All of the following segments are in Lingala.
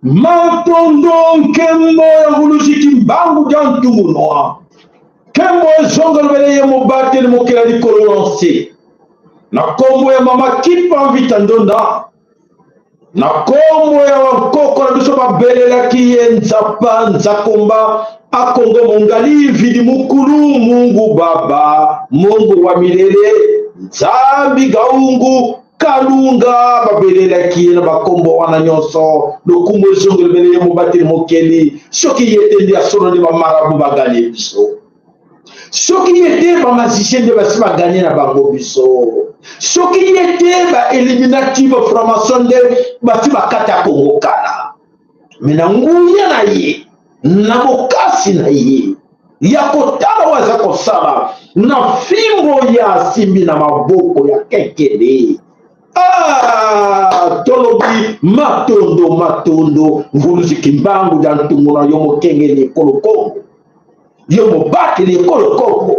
Matondo nkembo ya nguluzi kimbangu dia ntungunua nkembo ezongelobele ye mobateli mokela likolo na nse na nkombo ya mama kipa mvita ndonda na nkombo ya bankoko na biso babelelaki ye nzapa nzakomba akongo mongali vidi mukulu mungu baba mungu wa milele nzambi gaungu Kalunga babelelaki ye na bakombo wana nyonso. Lokumu ezongelobele ye mobateli mokeli. Soki ye te nde ya solo nde bamarabu baganye biso. Soki ye te bamazisien nde basi baganye na bango biso. Soki ye te ba eliminati ba franc-maçon nde basi bakata Kongo kala. Me na nguya na ye, na bokasi na ye ya kotala oyo aza kosala na fimbo ya asimbi na maboko ya kekele. Ah, tolobi matondo matondo mvuluzi kimbangu dia ntungu na yo mokengeli ekolo Kongo, yo mobateli ekolo Kongo.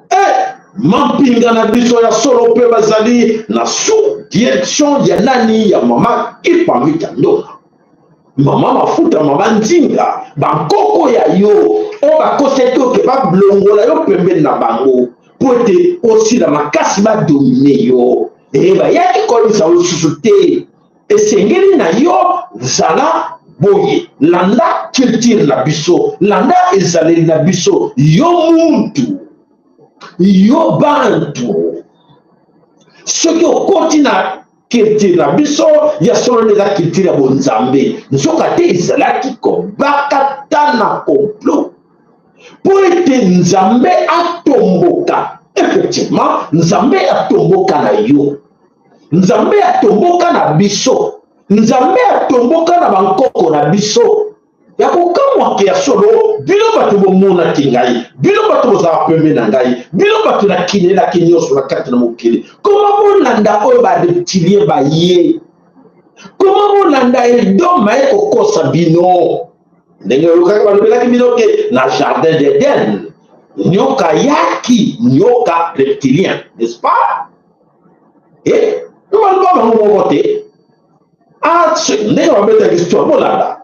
Eh, mampinga na biso ya solo mpe bazali na sous direction ya nani? Ya mama Kipamita Ndona, mama mafuta, mama nzinga, bankoko ya yo oyo bakosaki oke bablongola yo pembeni na bango mpo ete osila makasi badomine yo. E bayaki koyebisa yo lisusu te, esengeli na yo zala boye, landa culture na biso, landa ezaleli na biso, yo muntu, yo bantu. Soki okoti na culture na biso ya solo nde eza culture ya bonzambe, nzoka te ezalaki kobaka ta na complot mpo ete Nzambe atomboka. Effectivement, Nzambe atomboka na yo, Nzambe atomboka na biso, Nzambe atomboka na bankoko na biso. Ya kokamwa ke ya solo, bino bato bomonaki ngai, bino bato bozala pembe na ngai, bino bato nakinelaki nyonso na kati na mokili. Koma bolanda oyo bareptilien baye, koma bolanda Edom aye kokosa bino. Ndenge oyokaki balobelaki bino ke na jardin d'Eden nyoka yaki nyoka reptilien, n'est-ce pas? Eh, baloba bango moko te. Ah, ndenge babetaki histoire, bolanda.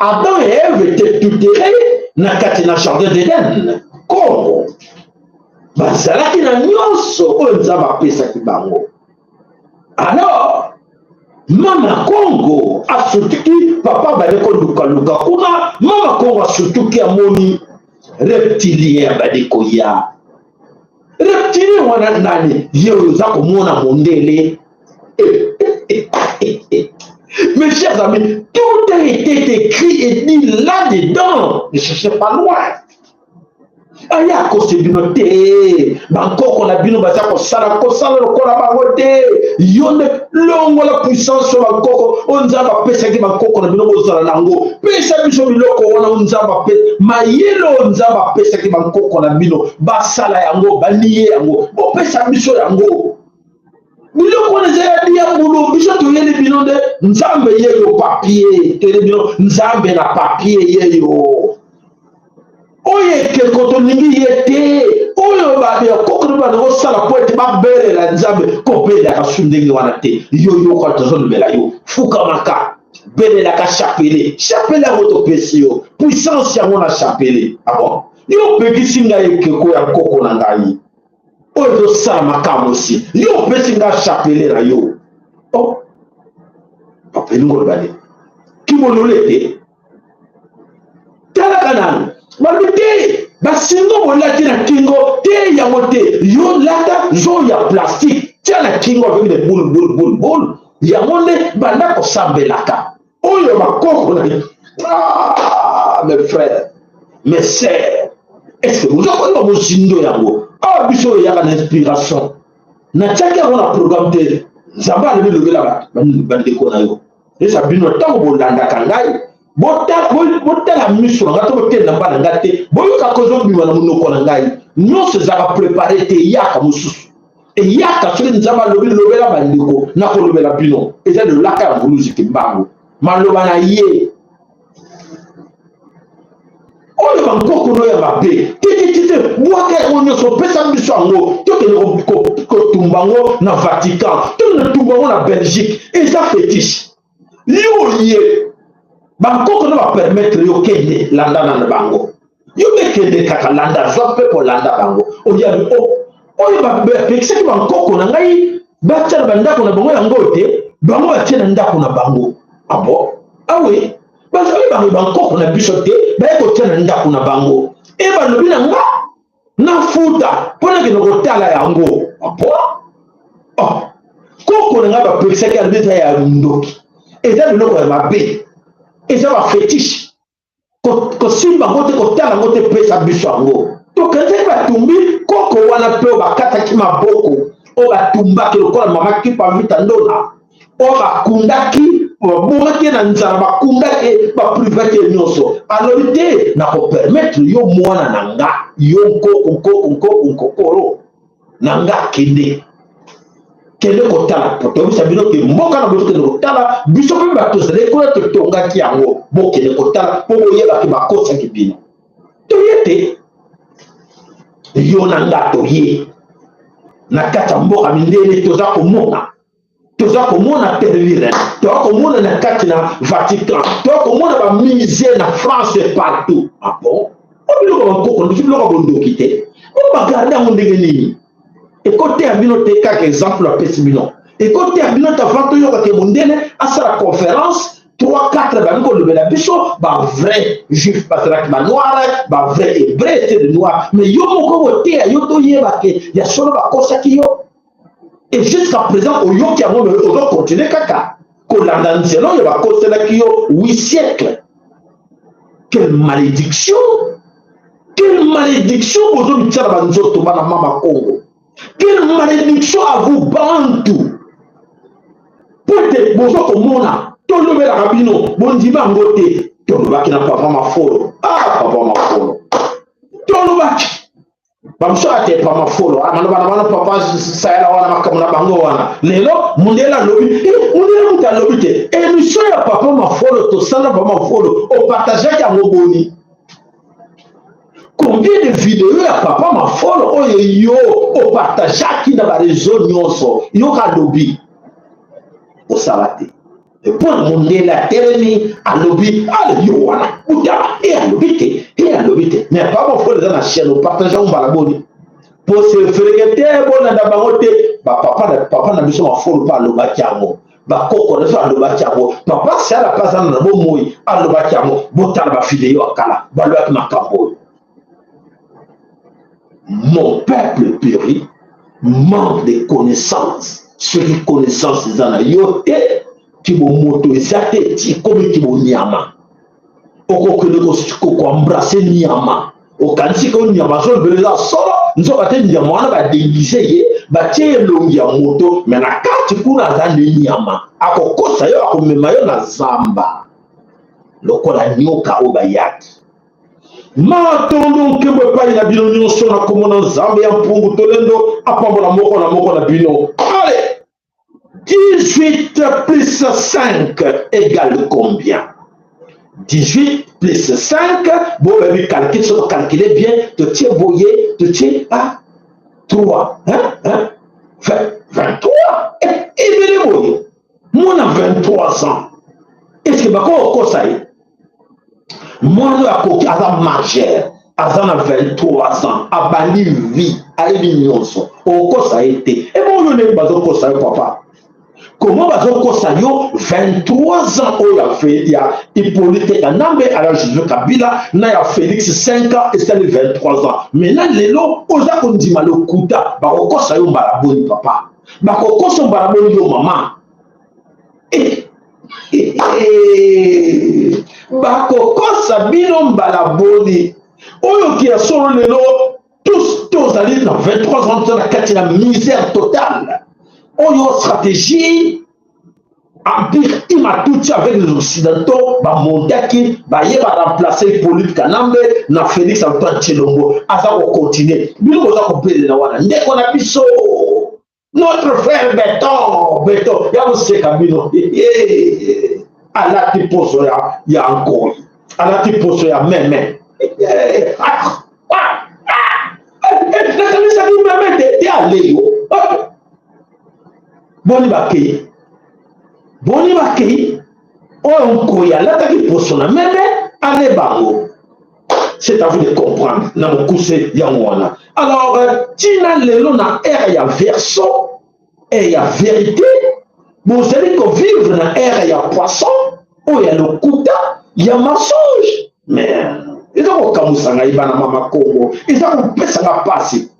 Adam et Ève étaient tuterés na kati na jardin d'Eden. Kongo bazalaki na nyonso oyo Nzambe apesaki bango. Alors, mama Kongo asutuki, papa abandi kolukaluka kuna, mama Kongo asutuki, amoni reptilien abandi koya. Reptilien wana nani? Ye oyo oza komona mondele. Mes chers amis, tout a été écrit et dit là-dedans. Ne cherchez pas loin. Aya akosi bino te, bankoko na bino baza kosala kosala lokola bango te. Yo nde longola puissance oyo bankoko oyo Nzambe apesaki bankoko na bino bozala na yango. Pesa biso biloko wana oyo Nzambe ape mayele oyo Nzambe apesaki bankoko na bino basala yango, baniye yango, bopesa biso yango. Biloko wana eza ya diabolo. Biso toyeli bino nde Nzambe yeyo papier, toyeli bino Nzambe na papier yeyo. Oyo ekeko tolingi ye te, oyo bakoko nde banda kosala mpo ete babelela Nzambe. Kobelelaka su ndenge wana te. Yo yoka tozolobela yo, fukamaka, belelaka chapelet. Chapelet yango topesi yo puissance yango na chapelet. Ah bon, yo opekisi ngai ekeko ya nkoko na ngai oyo ezosala makamwisi, yo opesi ngai chapelet na yo. Oh. Papa, elingi oloba nini? Kibolole te. Talaka nanu, balobi te basingo bolati na kingo te, yango te. Yo lata zo ya plastique, tia na kingo avec des boule boule boule boule, yango nde banda kosambelaka oyo bakoko na. Ah, mes frères, mes sœurs, est ce que boza koyeba mozindo yango? Awa biso oyo eyaka na inspiration, natiaki yango na programme te. Nzambe alobi: lobela bandeko na yo. Eza bino ntango bolandaka ngai, botala miso na ngai to botela mba na ngai te, boyoka kozobima na monoko na ngai. Nyonso ezalaka préparé te, eyaka mosusu, eyaka soki Nzambe alobi: lobela bandeko. Nakolobela bino, eza lolaka ya Mvuluzi Kimbangu, maloba na ye oyo bankoko no ya mabe tetetete. Bwaka yango nyonso, opesa biso yango, tokende kotumba yango na Vatican, tokende kotumba yango na Belgique. Eza fétiche. Yo ye bankoko no bapermettre yo, kende landana na bango. Yo mpe kende kaka landa, zwa mpe kolanda bango. Oyabi oyo bapekisaki bankoko na ngai batia na bandako na bango yango te, bango batie na ndako na bango. Abo awe bazali bango bankoko na biso te, baye kotia na ndako na bango. E balobi na nga nafuta mpo nakende kotala yango. Abo, oh. Koko na ngai bapekisaki, alobi eza ya ndoki, eza biloko ya mabe, eza bafétiche, kosimba yango te, kotala yango te. Pesa biso yango, tokendeki batumbi koko wana mpe oyo bakataki maboko, oyo batumbaki lokola mama Kipa Vita Ndona, oyo bakundaki, babomaki ye na nzala, bakundaki ye, baprivaki ye nyonso. Alobi te, nakopermettre yo mwana na nga, yo nkoko nkoko nkoko nkokolo na nga, kende, kende kotala. Toyebisa bino ke mboka na bozokende kotala, biso mpe bato tozali kuna, totongaki yango. Bokende kotala mpo boyebaki bakosaki bino. Toye te, yo na nga toye na kati ya mboka mindele, toza komona, toza komona Tervuren, toza komona na kati na Vatican, toza komona bamusée na France, partout. Ah bon, o biloko bakoko na biso, biloko ya bondoki te, o bagarde yango ndenge nini? Ekoteya bino te? Kaka exemple apesi bino, ekoteya bino te? Avant toyokake mondele asala conférence 3 4, bandi kolobela biso bavrai juif bazalaki banoir, bavrai hébreu ete de noir. Mais yo moko boteya yo, toyeba ke ya solo bakosaki yo. Et jusqu'à présent oyoki yango, me ozokontinue kaka kolanda nzela oyo bakoselaki yo 8 siècle. Quelle malédiction, quelle malédiction bozomitia na banzoto bana mama Congo! Quelle malédiction à vous bantu, po ete boza komona tolobelaka bino, bondima yango te. Tolobaki na papa Mafolo. Ah, papa Mafolo, tolobaki bamosusu ate papa Mafolo maloba na bana papa Sayala wana, makambo na bango wana. Lelo mondele alobi, mondele moto alobi te. Émission ya papa Mafolo tosala, papa Mafolo opartageaki yango boni? Combien de video ya papa Mafolo oyo yo opartageaki na baréseau nyonso? Yoka, alobi osala te mpo na mondele atelemi, alobi ale yo wana butala e alobi te, e alobi te. Mais papa Mafolo eza na chaîne, opartage yango mbala boni? Po sefereke te, bolanda bango te. Bapapa na papa na biso Mafolo mpe alobaki yango, bakoko na biso alobaki yango, papa Sala mpe aza na bomoi alobaki yango. Botala bavideo ya kala, balobaki makambo oyo. Mon peuple périt manque de connaissance. Soki connaissance eza na yo te, kibomoto eza te, ti ekomi kibonyama. Okokende koembrasser nyama, okanisi ko nyama azolobela eza solo, nzoka te nyama wana badéguiser ye, batie elongi ya moto, me na kati kuna aza nde nyama. Akokosa yo, akomema yo na zamba lokola nyoka oyo bayaki. Matondo, nkembo epai na bino nyonso na komona. Nzambe ya mpungu tolendo apambola moko na moko na bino. Ale, 18 plus 5 égale combien? 18 plus 5, boyebi calcul? Soki ocalcule bien, totie boye, totie a 3, hein, hein? 23 ebele boye. Mwana 23 ans, est ce que bakokokosa ye? Mwana oyo akoki, aza majeur, aza na 23 ans, abandi vie, ayebi nyonso, okosa ye te. Ebongo ndenge bazokosa yo, papa. Comment bazokosa yo 23 ans oyo ya Hippolyte Kanambe ala Joseph Kabila na ya Félix 5 ans esali 23 ans. Maintenant lelo oza kondima lokuta, bakokosa yo mbala boni papa, bakokosa mbala boni yo mama. Eh, eh, eh, bakokosa bino mbala boni oyo ki ya solo lelo. Tous tozali na 23 ans na kati na misère totale. Oyo stratégie empire Imatuti avec les Occidentaux bamontaki baye ba remplacer Hippolyte Kanambe na Félix Antoine Tshilombo aza ko continuer. Bino boza kobelela wana ndeko na biso notre frère Beton Beton ya koseka bino alati poso ya nkoi, alati poso ya meme. Nakanisaki meme te te aleyo boni bakei, boni bakei oyo nkoi alataki poso na meme ale bango. C'est à vous de comprendre na mokuse yango wana. Alors tina lelo na ère ya verso et ya vérité, bozali kovivre na ère ya poisson oyo ya lokuta ya mensonge. Mais eza kokamwisa ngai bana mama Kongo, eza kopesa nga pasi.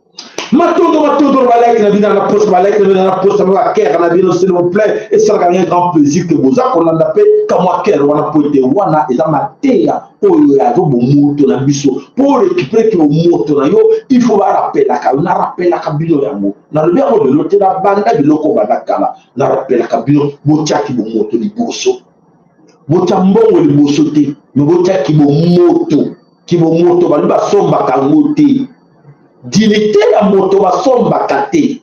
Matondo matondo na balike na bino na poste, balike na bino na poste, na bakere na bino, s'il vous plaît. Esalaka ngai grand plaisir ke boza kolanda mpe kamwa kere wana, po ete wana eza mateya oyo yazo bomoto na biso. Po récupérer ke bomoto na yo, il faut barapelaka yo. Narapelaka bino yango, nalobi yango lelo te, nabanda biloko banda kala. Narapelaka bino, botiaki bomoto liboso, botya mbongo liboso te, me botiaki bomoto. Kibomoto balobi basombaka yango te, dignité ya moto basombaka te.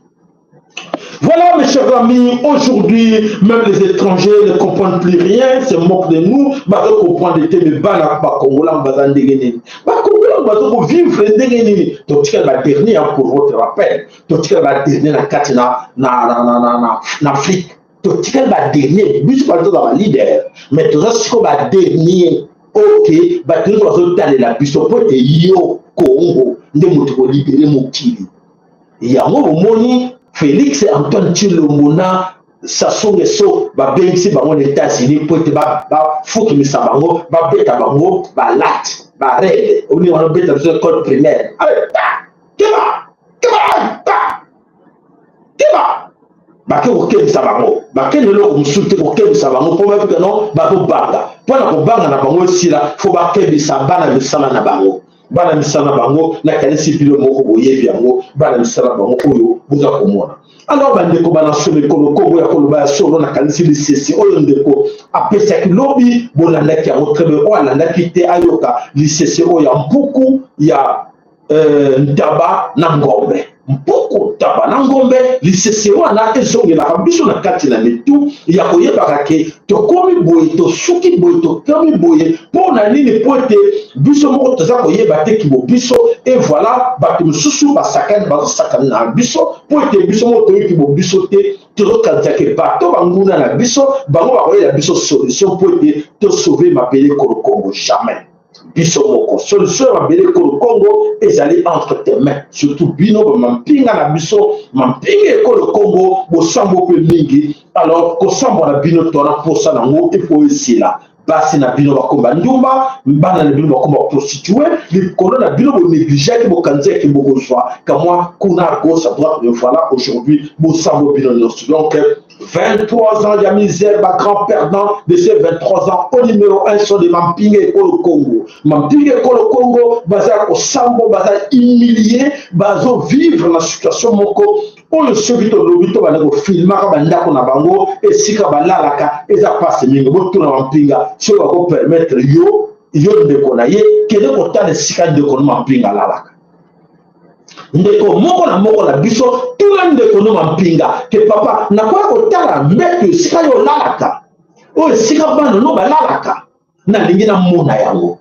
Voilà, mes chers amis, aujourd'hui, même les étrangers ne comprennent plus rien, se moquent de nous, bazo comprendre te, mais bana ba Congolais baza ndenge nini? Ba Congolais bazo ko vivre ndenge nini? Totikala ba dernier pour votre rappel, totikala ba dernier na kati na na na na na na, na Afrique. Totikali ba dernier, biso bato toza ba leader, mais toza siko ba dernier. Ok, bato nyonso bazotalela biso po ete yo Congo nde moto kolibere mokili. Yango bomoni Félix Antoine Tshilombo na Sassou Nguesso babengisi bango na États-Unis po ete bafukimisa bango, babeta bango balate barede oni wana beta biso école primaire. Allez, pa keba keba pa keba, bake kokebisa bango, bakende eloko mosusu te kokebisa bango mpo babika no bazobanga. Mpo na kobanga na bango esila, fo bakebisa bana misala na bango, bana misala na bango. Nakanisi bino moko boyebi yango, bana misala na bango oyo boza komona. Alors bandeko bana solo ekolo Kongo ya koloba ya solo, nakanisi lisese oyo ndeko apesaki lobi, bolandaki yango très bien. Oyo alandaki te ayoka lisese oyo ya mpuku ya ntaba na ngombe. Mpuku ntaba na ngombe, lisese wana ezongelaka biso na kati na mitu ya koyebaka ke tokomi boye, tosuki boye, tokomi boye mpo na nini? Mpo ete biso moko toza koyeba te kibo biso. Et voilà, bato mosusu basakani, bazosakana na biso mpo ete biso moko toyebi kibo biso te. Tozokanisa ke bato banguna na biso bango bakoyela biso solution mpo ete tosauve mabele ekolo Kongo. Jamais. Biso moko solution ya mabele ekolo Kongo ezali entre tes mains, surtout bino bamampinga na biso, mampinga ekolo Kongo bosambo mpe mingi. Alors kosambwa na bino tona mposa nango efo esila. Basi na bino bakomba ndumba, bana na bino bakomba prostitue likolo na bino. Bonegligeaki, bokanzaki bokozwa kamwa kuna à gauche, à droite, mais voilà, aujourd'hui bosambo bino nyonso. Donc 23 ans ya misère, ba grand perdant de ces 23 ans au numéro 1 sont des mampinga ekolo Congo. Mampinga ekolo Congo baza kosambo, baza humilié, bazo vivre na situation moko oyo soki tolobi to banda kofilmaka bandako na bango esika balalaka, eza pasi mingi. Botuna mampinga soki bakopermettre yo, yo ndeko na ye, kende kotala esika ndeko no mampinga alalaka. Ndeko moko na moko na biso, tuna ndeko no mampinga ke papa, nakoya kotala mbeto esika yo olalaka, oyo esika bana no balalaka, nalingi namona yango.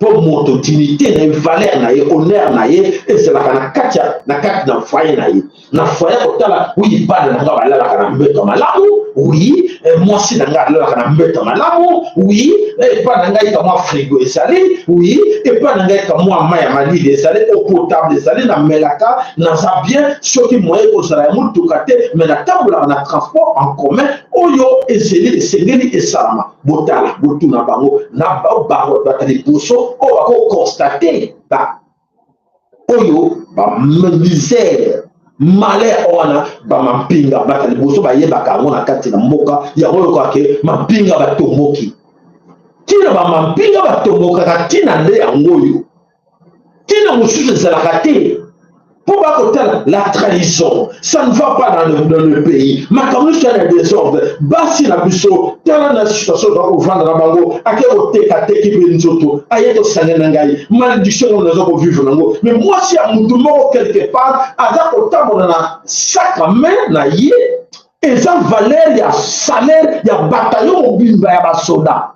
Mpo moto dignité na ye, valeur na ye, honneur na ye ezalaka na kati na kati na foyer na ye, na foyer kotala wi bana na nga balalaka na mbeto ya malamu. Oui, eh, mwasi na ngai alalaka na mbeto malamu. Oui, eh, epai na ngai kamwa frigo ezali. Oui, epai na ngai kamwa mai ya malili ezali, eau potable ezali, namelaka, naza bien. Soki moye kozala ya motuka te, me natambolaka na transport en commun oyo ezeli esengeli esalama. Botala, botuna bango na bango bato liboso oyo bakoconstate ba oyo ba misère malheur wana bamampinga bato liboso bayebaka yango na kati na mboka yango oyokaka ke mampinga batomboki. Ntina bamampinga batombokaka, ntina nde yango oyo, ntina mosusu ezalaka te mpo bakotala la trahison, ça ne va pas dans le pays. Makambo nyonso ya na désordre, basi na biso, tala na situation oza kovanda na bango. Ake koteka, teki mpe nzoto, aye tosangani na ngai, malédiction ngo naza kovivre nango. Mais mwasi ya mutu moko quelque part aza kotambola na sac à main na ye, eza valeur ya salaire ya bataillon mobimba ya basoda.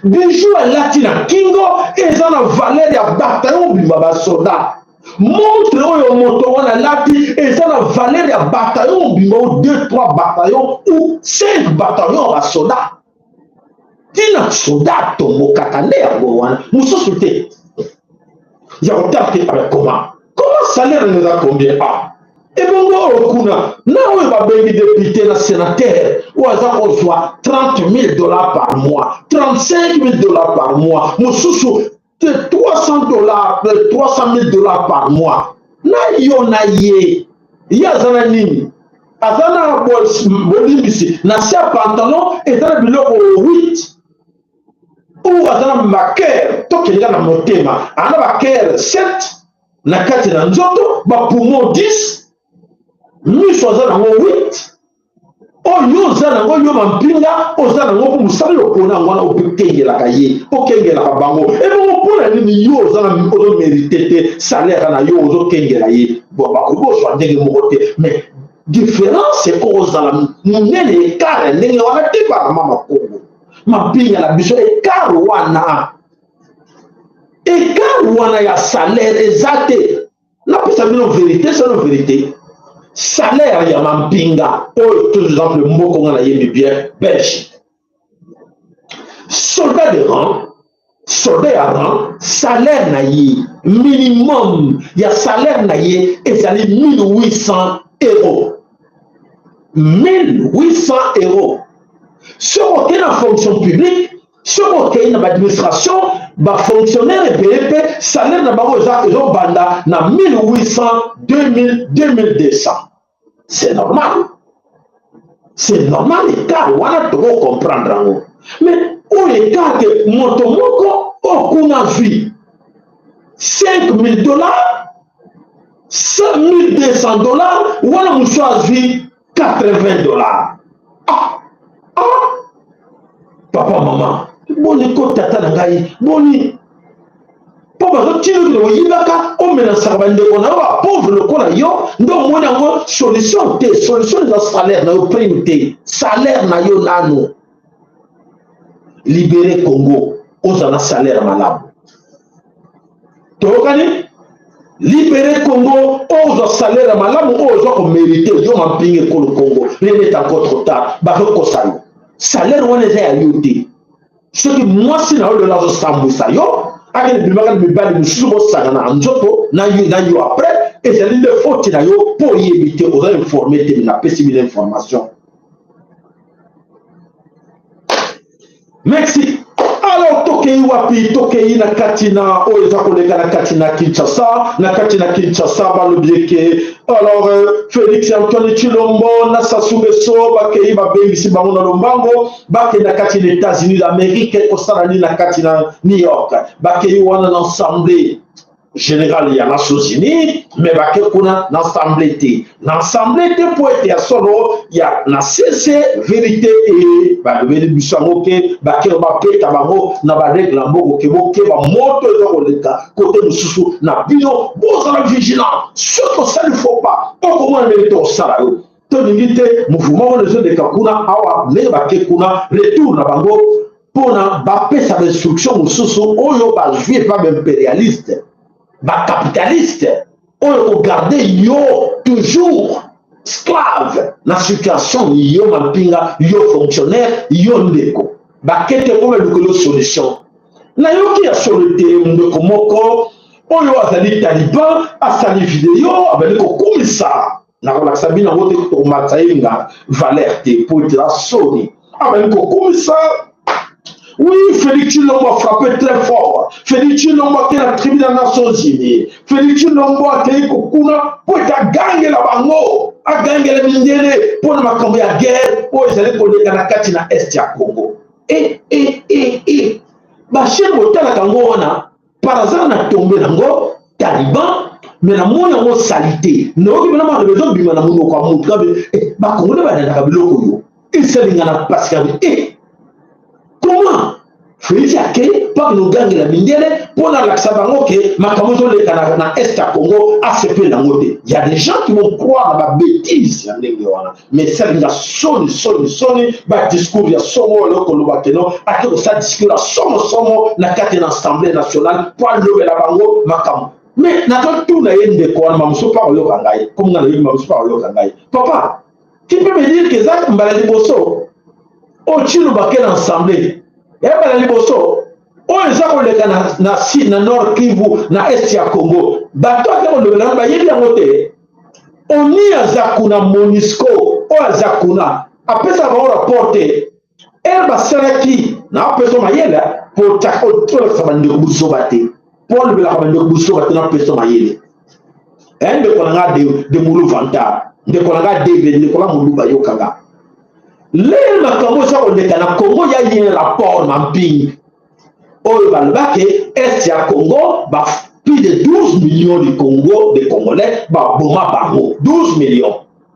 Bijou alati na kingo eza na valeur ya bataillon mobimba basoda. Montre oyo moto wana alati eza na valeur ya bataillon mobimba, ou 2, 3 bataillon ou 5 bataillon ya basoda. Ntina soda atombokaka nde yango wana, mosusu te. Ya kotala te avec comment salaire na eza combien. Ah, ebongo oyo kuna na oyo babengi député na sénateur, oyo aza kozwa 30 000 $ par mois, 35 000 $ par mois, mosusu 300 $, 300 000 $ par mois, na yo na ye, ye aza na nini? Aza na bolimbisi, na se ya pantalon eza na biloko 8, oyo aza na bacœur. Tokelinga na motema, aza na bacœur 7 na kati na nzoto, bapoumon 10, miso aza nango 8. Oyo oza nango, yo mampinga, oza nango mpo mosala oyo opona yango wana, okengelaka ye, okengelaka bango. Ebongo mpona nini yo oza ozomérite te salaire na yo, ozokengela ye? Bon, bakoki kozwa ndenge moko te, mais différence ekozala monene, écart ya ndenge wana te. Bamama Kongo, mampinga na biso, écart wana, écart wana ya salaire eza te. Napesa bino vérité, sano vérité, salaire ya mampinga oyo, tout exemple, mboka nga nayembi bien, Belgique, soldat de rang, soldat ya rang, salaire na ye, minimum ya salaire na ye ezali 1800 euros, 1800 euros. Soki okei na fonction publique, soki okei na baadministration, bafonctionnaire ebele mpe salaire na bango eza ezobanda na 1800, 2000, 2200. C'est normal, c'est normal, écart wana tokocomprendre yango. Mais oyo écart ke moto moko oyo kuna azwi 5000 $, 1200 $, wana mosusu azwi 80 $. Ah ah, papa, mama, boni ko, tata na ngai, boni mpo bazotina okende koyibaka, omenasaka bandeko na yo bapauvre lokola yo nde omoni yango solution te. Solution eza salaire na yo, prime te, salaire na yo nano. Libere Congo, ozala na salaire malamu. Toyokani? Libere Congo, ozwa salaire malamu oyo ozwa komérite, yo mampinga ekolo Congo. Rien n'est encore trop tard. Bazokosa yo, salaire wana eza ya yo te. Soki mwasi na yo lelo azosambwisa yo, akende bimaka na mibali mosusu, bosangana na nzoto na yo na yo, après ezali nde faute na yo mpo oyebi te, oza informé te. Napesi bino information, merci. Alors tokei wapi? Tokei na kati na oyo eza koleka na kati na Kinshasa. Na kati na Kinshasa, balobi eke alors Félix Antoine Tshilombo na Sassou Nguesso bakei, babengisi bango na lombango, bakei na kati na États-Unis d'Amérique. Kosala nini na kati na New York? Bakei wana na Assemblée générale ya Nations Unies. Mais bake kuna na assemblée te, na assemblée te, mpo ete ya solo ya na cc vérité e balobeli biso yango ke bake bapeta bango na barègle ya mboko ke bokeba, moto eza koleka kote mosusu na bino, bozala vigilant. Soki osali faux pas, okomona ndenge tokosala yo. Tolingi te mouvement wana ezoleka kuna awa. Ndenge bake kuna, retour na bango mpona bapesa bainstruction mosusu oyo bazwi epa baimpérialiste, bacapitaliste, oyo kogarde yo toujours. Esclave na situation yo mampinga, yo fonctionnaire, yo ndeko. Bakete mpo balukeli solution. Nayoki ya solo te ndeko moko oyo azali taliban asali video abandi kokumisa, nakolakisa bino yango te, tokomatisa ye nga valeur te mpo etela soni. Abandi kokumisa: oui, Félix Tshilombo a frappé très fort. Félix Tshilombo akei na tribunal Nations Unies. Félix Tshilombo akei kokuna mpo ete agangela bango, agangela mindele mpo na makambo ya guerre oyo ezali koleka na kati na est ya Congo. E e e e bachaîne botalaka yango wana, par hasard na tombe nango taliban, mais namoni yango saleté. Nayoki mpena makambo ezobima na monoko ya motu kabe. Bakongole balandaka biloko oyo esalinga na pasi kabe. E comment Félix akei mpo akende kogangela mindele mpo na alakisa bango ke makambo ezoleka na est ya Congo, asepeli yango te? Y a des gens qui vont croire na babêtise ya ndenge wana, mais esalinga soni, soni, soni. Badiscours ya somo oyo koloba keno ake kosala discours ya somosomo na kati na Assemblée nationale mpo alobela bango makambo. Mais nazotuna ye ndeko wana, mamosu mpa koyoka ngai komi nga nayoki, mamosu mpa koyoka ngai. Papa, tu peux me dire ke eza mbala liboso oyo Tshilombo ake na assemblée? Ya mbala liboso oyo eza koleka na Nord Kivu, na est ya Congo, bato ake kolobela yango bayebi yango te. Oni aza kuna, MONUSCO oyo aza kuna apesaka bango rapport te. Ere basalaki na apesa mayele po olakisa bandeko buzoba te, mpo olobelaka bandeko buzoba te. Napesa mayele, ndeko na nga de mulu vantar, ndeko na nga debe, ndeko na moluba, yokanga lere makambo eza koleka na Congo. Ya ye rapport mamping oyo balobaki est ya Congo, ba plus de 12 millions de Congo, de Congolais baboma bango, 12 millions.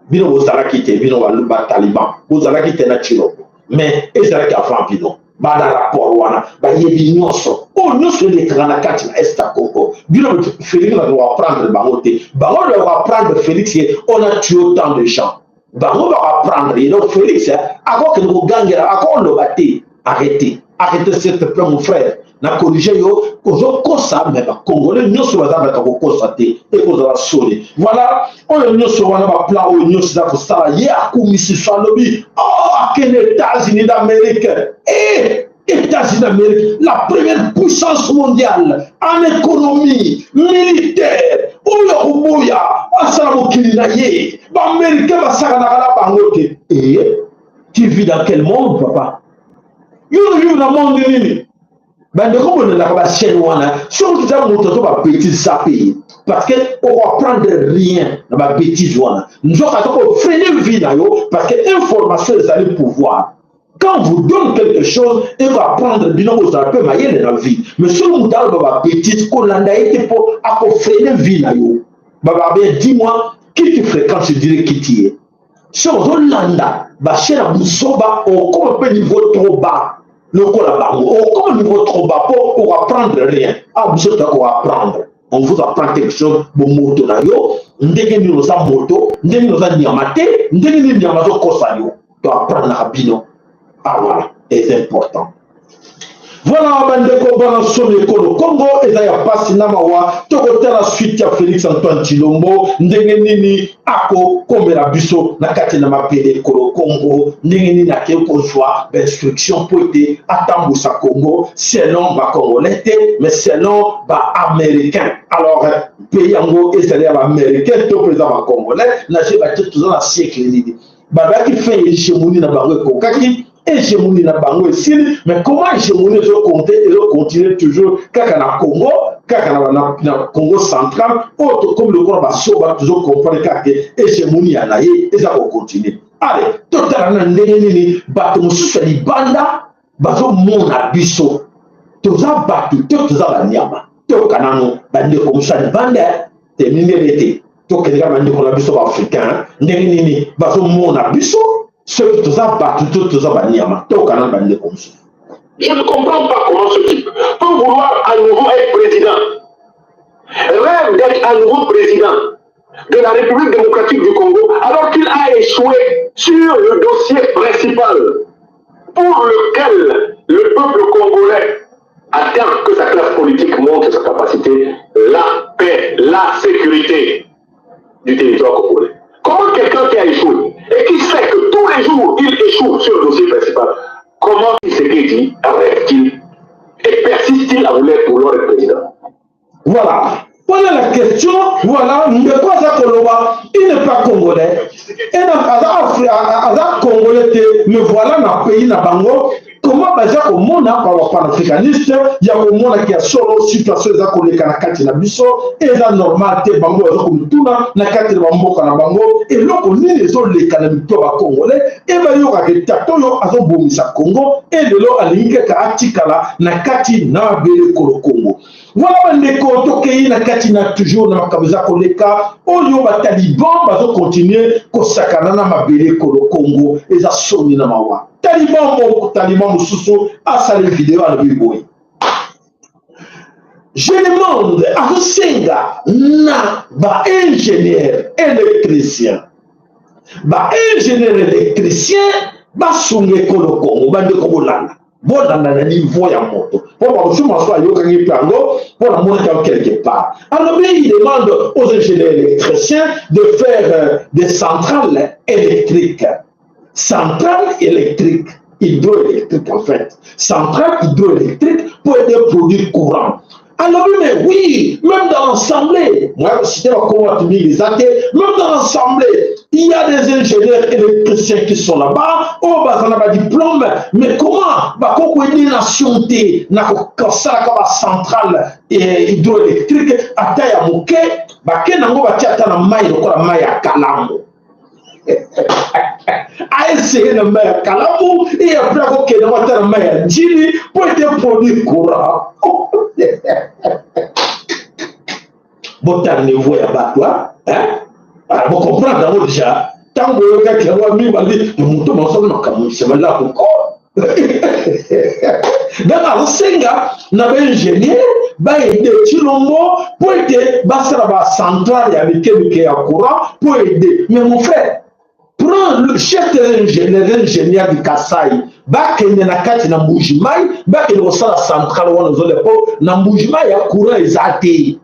Bino bozalaki te, bino bataliban bozalaki te na Tshilombo, mais ezalaki avant bino. Bana rapport wana bayebi nyonso oyo nyonso elekaka na kati na est ya Congo. Bino Félix na koapprendre bango te, bango na koapprendre Félix ye on a tué autant de gens, bango bakoapprendre ye. Donc Félix akokende kogangela, akoloba te. Arrêtez, arrêtez s'il te plaît, mon frère. Na corrige yo, ozokosa, mais bacongolais nyonso baza bato kokosa te, ekozala soni. Voilà, oyo nyonso wana, baplan oyo nyonso eza kosala ye akumisi so, alobi: oh, akende États-Unis d'Amérique. E États-Unis d'Amérique, la première puissance mondiale en économie militaire, oyo akoboya asala mokili na ye. Baaméricain basakanaka na bango te. E tu vis dans quel monde, papa? Yo ozovivre na monde nini? Bandeko bolelaka bachaîne wana, soki toza moto azo babêtise, zappe, parce que okoapprendre rien na babêtise wana. Nzoka aza kofreiner vie na yo, parce que information ezali pouvoir. Quand vous donne quelque chose, ekoapprendre bino kozala mpe mayele na vie. Mais soki moto aloba babêtise, kolanda ye te, mpo akofreiner vie na yo. Bababa bien: dis-moi qui tu fréquente, je dirais qui tu es. Soki ozolanda bachaîne ya buzoba, okoma mpe niveau trop bas lokola bango, okoma niveau trop bas mpo okoapprendre rien. Ah, biso toya koapprendre, on vous apprend quelque chose. Bomoto na yo, ndenge nini oza moto, ndenge nini oza nyama te, ndenge nini nyama azokosa yo, toapprendaka bino. Ah voilà, c'est important. Voilà, bandeko bana somi, ekolo Congo eza ya pasi na mawa. Tokotala suite ya Félix Antoine Tshilombo, ndenge nini akokomela biso na kati na mapele ekolo Congo, ndenge nini akei kozwa bainstruction mpo ete atambusa Congo selon bacongolais te, mais selon baaméricain. Alors pays yango ezali ya baaméricain to mpe eza bacongolais? Nazoyeba te toza na siècle nini. Balobaki fin hégémonie na bango ekokaki, hégémonie na bango esili, mais comment hégémonie ezokonte, ezocontinue toujours kaka na Congo, kaka na Congo central oyo tokomi lokola basoba, tozocomprendre kaka ke hégémonie ya na ye eza kocontinue? Ale totala na ndenge nini bato mosusu ya libanda bazomona biso. Toza bato to toza banyama? Toyoka nano bandeko mosusu ya libanda te, mindele te. Tokende kaka bandeko na biso baafricain, ndenge nini bazomona biso, soki toza bato to toza banyama. Toyoka nano bandeko mosusu. Je ne comprends pas comment ce type peut vouloir à nouveau être président. Rêve d'être à nouveau président de la République démocratique du Congo alors qu'il a échoué sur le dossier principal pour lequel le peuple congolais attend que sa classe politique montre sa capacité, la paix, la sécurité du territoire congolais. Comment quelqu'un qui a échoué et qui sait que tous les jours il échoue sur le dossier principal, comment Tshisekedi rêve-t-il et persiste-t-il à vouloir, vouloir être président? Voilà. Voilà la question. Voilà. Ndeko aza koloba, il n'est pas congolais. Et aza, aza congolais te, mais voilà na pays na bango comment baza komona ba panafricaniste ya komonaki ya solo situation eza koleka na kati na biso, eza normal te. Bango baza komituna na kati na bamboka na bango eloko nini ezoleka na mito ya bacongolais e bayokaka tata oyo azobomisa Congo e lelo alingi kaka atikala na kati na mabele ekolo Congo. Voilà bandeko, tokei na kati na toujours na makambo eza koleka oyo bataliban bazokontinue kosakana na mabele ekolo Congo. Eza soni na mawa. Taliban moko, taliban mosusu asali video, alobi boye: je demande, azosenga na baingénieur électricien, baingénieur électricien basunga ekolo Congo. Bandeko, bolanda, bolanda na niveau ya moto mpo bamosusu maso ayokaki mpe yango mpo namonaki yango quelque part. Alobi, il demande aux ingénieurs électriciens de faire des centrales électriques, centrales électriques hydroélectrique en fait, centrale hydroélectrique pour aider produire courant. Alobi, mais oui, même dans l'assemblée, moi cité bakongo bato mingi eza te, même dans l'assemblée il y a des ingénieurs électriciens qui sont là-bas oyo baza na badiplôme, mais comment bakoki koaider nation te na kosalaka bacentrale hydroélectrique ata ya moke, bake nango batia ata na mai lokola mai ya Kalamu, aessaye na mai ya Kalamu et après akokende ngo ata na mai ya Njili po ete produire courant. Botala niveau ya bato, bocomprendre yango déjà. Ntango boyokaki yango mingi balobi moto masolo makambo sebala koko. Donc azosenga na baingénieur baaider Tshilombo mpo ete basala bacentrale ya mike mike ya courant mpo aider. Mais mon frère, prends le chef des ingénieurs du Kasai, bakende na kati na Mbuji-Mayi, bakende kosala centrale wana ozolia, mpo na Mbuji-Mayi ya courant eza te.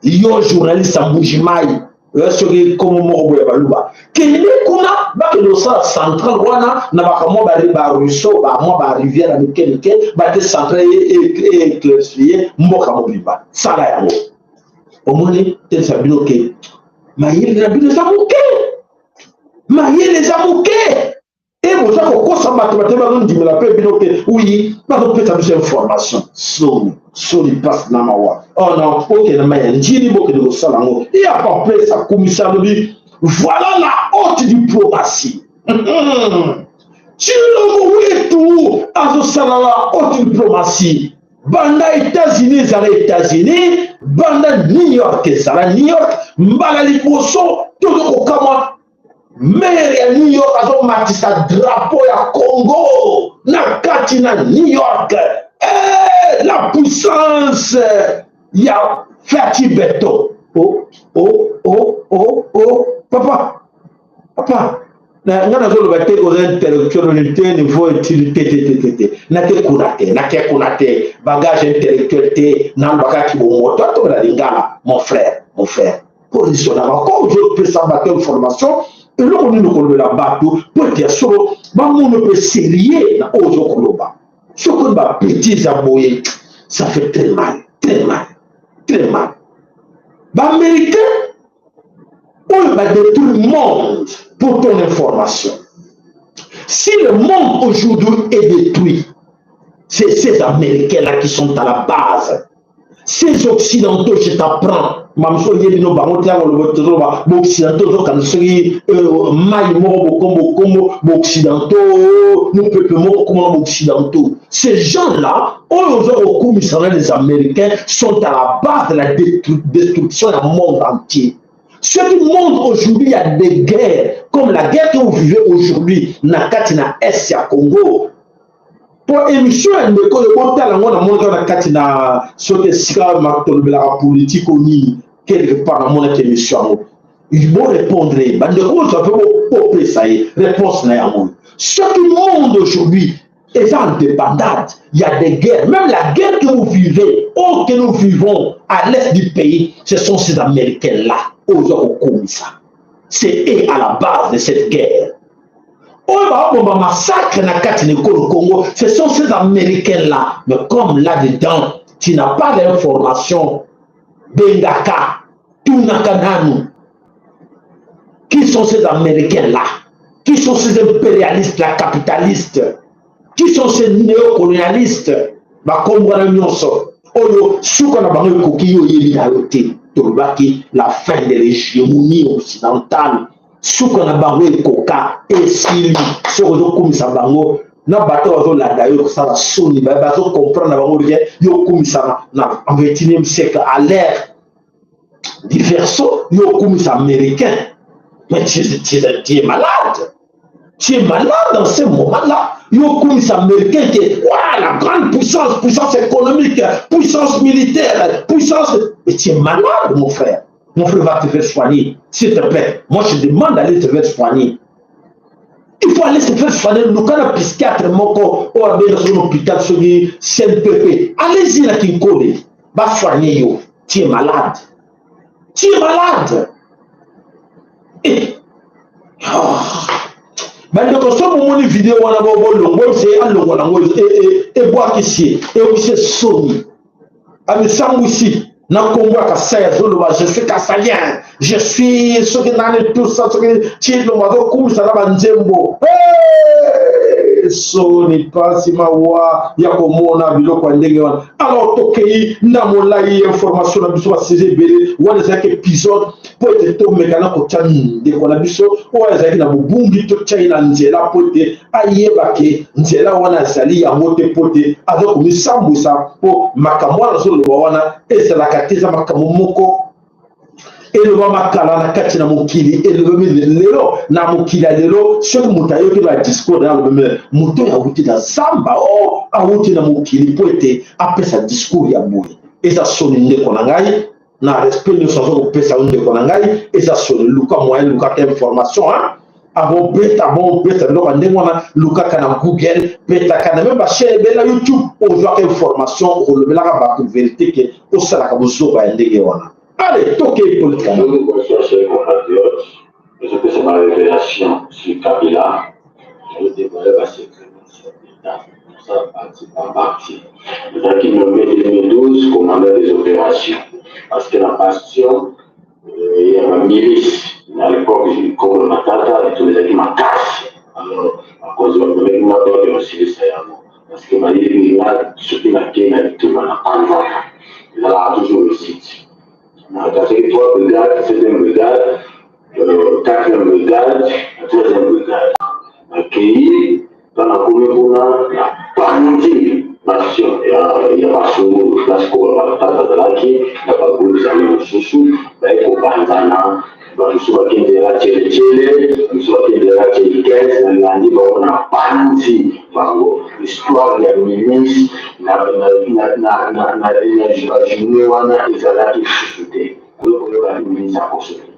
Yo journaliste ya Mbuji-Mayi, soki nkombo moko boya baluba, kende kuna, bakende kosala centrale wana na bakamwa baruisseau, bamwa barivière ya mike mike, bate centrale éclaircie mboka mobimba. Sala yango, omoni telesa bino ke mayele na bino eza moke, mayele eza moke e boza kokosa bato. Bato bazondimela mpe bino ke oui, bazopesa biso information. Soni, soni, mpasi na mawa. Oh non, okende mai ya Njili, bokende kosala yango. E apapesa kumisa, alobi voilà la haute diplomatie. Tshilombo wetu azosala la haute diplomatie. Banda États-Unis ezala États-Unis, banda New York ezala New York, mbala liboso tozo kokamwa maire ya New York azomatisa drapeau ya Congo na kati na New York. Eh, la puissance ya Fatshi Béton. Oh, oh, oh, oh, oh, papa, papa, nga nazoloba te koza intellectuel te, niveau étude te, te, te, te, te, nake kuna te, nake kuna te, bagage intellectuel te. Nalobakaki bomoto atobela lingala. Mon frère, mon frère, positionnaka ko ozopesa bato information, eloko nini kolobela bato po ete ya solo bamona mpe sérieux na oyo ozokoloba. Soki babêtises ya boye, ça fait très mal, très mal, très mal. Baaméricain oyo badétruire monde, pour ton information, si le monde aujourd'hui est détruit, c'est ces Américains-là qui sont à la base, ces Occidentaux. Je t'apprends, mamosu oyebi no bango te. Yango tozoloba baoccidentaux, ozokanda soki mai moko bokombo kombo baoccidentaux, mopepe moko komona baoccidentaux. Ces gens-là oyo oza kokumisa na les Américains sont à la base de la destruction du monde entier. Ce qui montre aujourd'hui, il y a des guerres, comme la guerre que vous vivez aujourd'hui na kati na est ya Congo. Po émission ya ndeko oyo botala yango, namonaki na kati na soki esika tolobelaka politike o nini quelque part, namonaki émission yango. Borépondre ye, bandeko bozwa mpe bopesa ye réponse na yango. Ce qui monde aujourd'hui eza en débandade, il y a des guerres, même la guerre que vous vivez ou que nous vivons à l'est du pays, ce sont ces Américains là oyo oza kokomisa. C'est eux à la base de cette guerre. Oyo babomba massacre na kati na ekolo Congo, ce sont ces Américains là. Mais comme là-dedans, tu n'as pas d'information, bengaka, tunaka nanu. Qui sont ces Américains là? Qui sont ces impérialistes là, capitalistes? Qui sont ces néocolonialistes? Bakombo wana nyonso oyo suka na bango ekoki, yo oyebi na yo te. Tolobaki la fin de l'hégémonie occidentale, suka na bango ekoka, esili. Soki ozokumisa bango na bato bazolanda yo, kosala soni, bazocomprendre na bango rien. Yo okumisa na 21e siècle, à l'ère du Verseau, yo okumisa Américain, mais tu es malade, tu es malade dans ce moment-là. Yo okumisa Américain que ouais, la grande puissance, puissance économique, puissance militaire, puissance, mais tu es malade, mon frère. Mon frère, va te faire soigner, s'il te plaît. Moi, je demande d'aller te faire soigner. Il faut aller se faire soigner. Luka na psychiatre moko oyo abenga soki na hôpital, soki CNPP. Allez-y na Kinkole, basoigne yo. Tu es malade, tu es malade. Eh. Oh. Bandeko, so bomoni video wana, bolongo se alongola yango, ebwakisi ye, eyokisi soni, amisambwisi na nkombo ya Kasai. Azoloba: "Je suis Kasaïen, je suis soki nani", tout ça, soki Tshilombo azokumisa na banzembo. Soni, mpasi, mawa ya komona biloko ya ndenge wana. Alors tokei na molai information na biso, baseze ebele. Wana ezalaki épisode mpo ete tomeka na kotya ndeko na biso oyo azalaki na bobungi, totya ye na nzela mpo ete ayeba ke nzela wana azali yango te, mpo te aza komisambwisa, mpo makambo wana azoloba wana ezalaka te. Eza makambo moko elobama kala na kati na mokili, elobami lelo na mokili ya lelo. Soki moto ayoki ba discours na alobami, moto oyo awuti na zamba, o awuti na mokili mpo ete apesa discours ya boye, eza soni. Ndeko na ngai, na respect nyonso aza kopesa yo, ndeko na ngai, eza soni. Luka moyen, lukaka information, hein? Abobeta bobeta biloko ya ndenge wana, lukaka na Google, betaka na même bachaîne ebele na YouTube, ozwaka information, okolobelaka bato vérité ke osalaka bozoba ya ndenge wana. Allez, tokei politika. Bonsoir, chers compatriotes. Ezopesa ba révélation sur Kabila, ezodévoile basecret nyonso ya l'État. Mosala parti par parti. Ezalaki nommé 2012 commandant des opérations parce que na bastion ya bamilice na l'époque, Kongo Matata, eto ezalaki makasi. Alors bakonzi bakomeki nga toke kosilisa yango parce que bayebi nga, soki nakei na bitumba na panzaka, ezalaka toujours réussite. Nazalaki trois brigades: septième brigade, quatrième brigade, 13e brigade. Nakei, mpa nakomi kuna na panzi bastion ya Basungulu, place koba batata azalaki na bagroupe mosusu. Baye kopanzana, bamosusu bakendela Tcheletchele, bamosusu bakendela Tchelikes. Nalandi bango na panzi bango. Histoire ya milice na bajournée wana ezalaki lisusu te, koyokoyoka milice akosoki.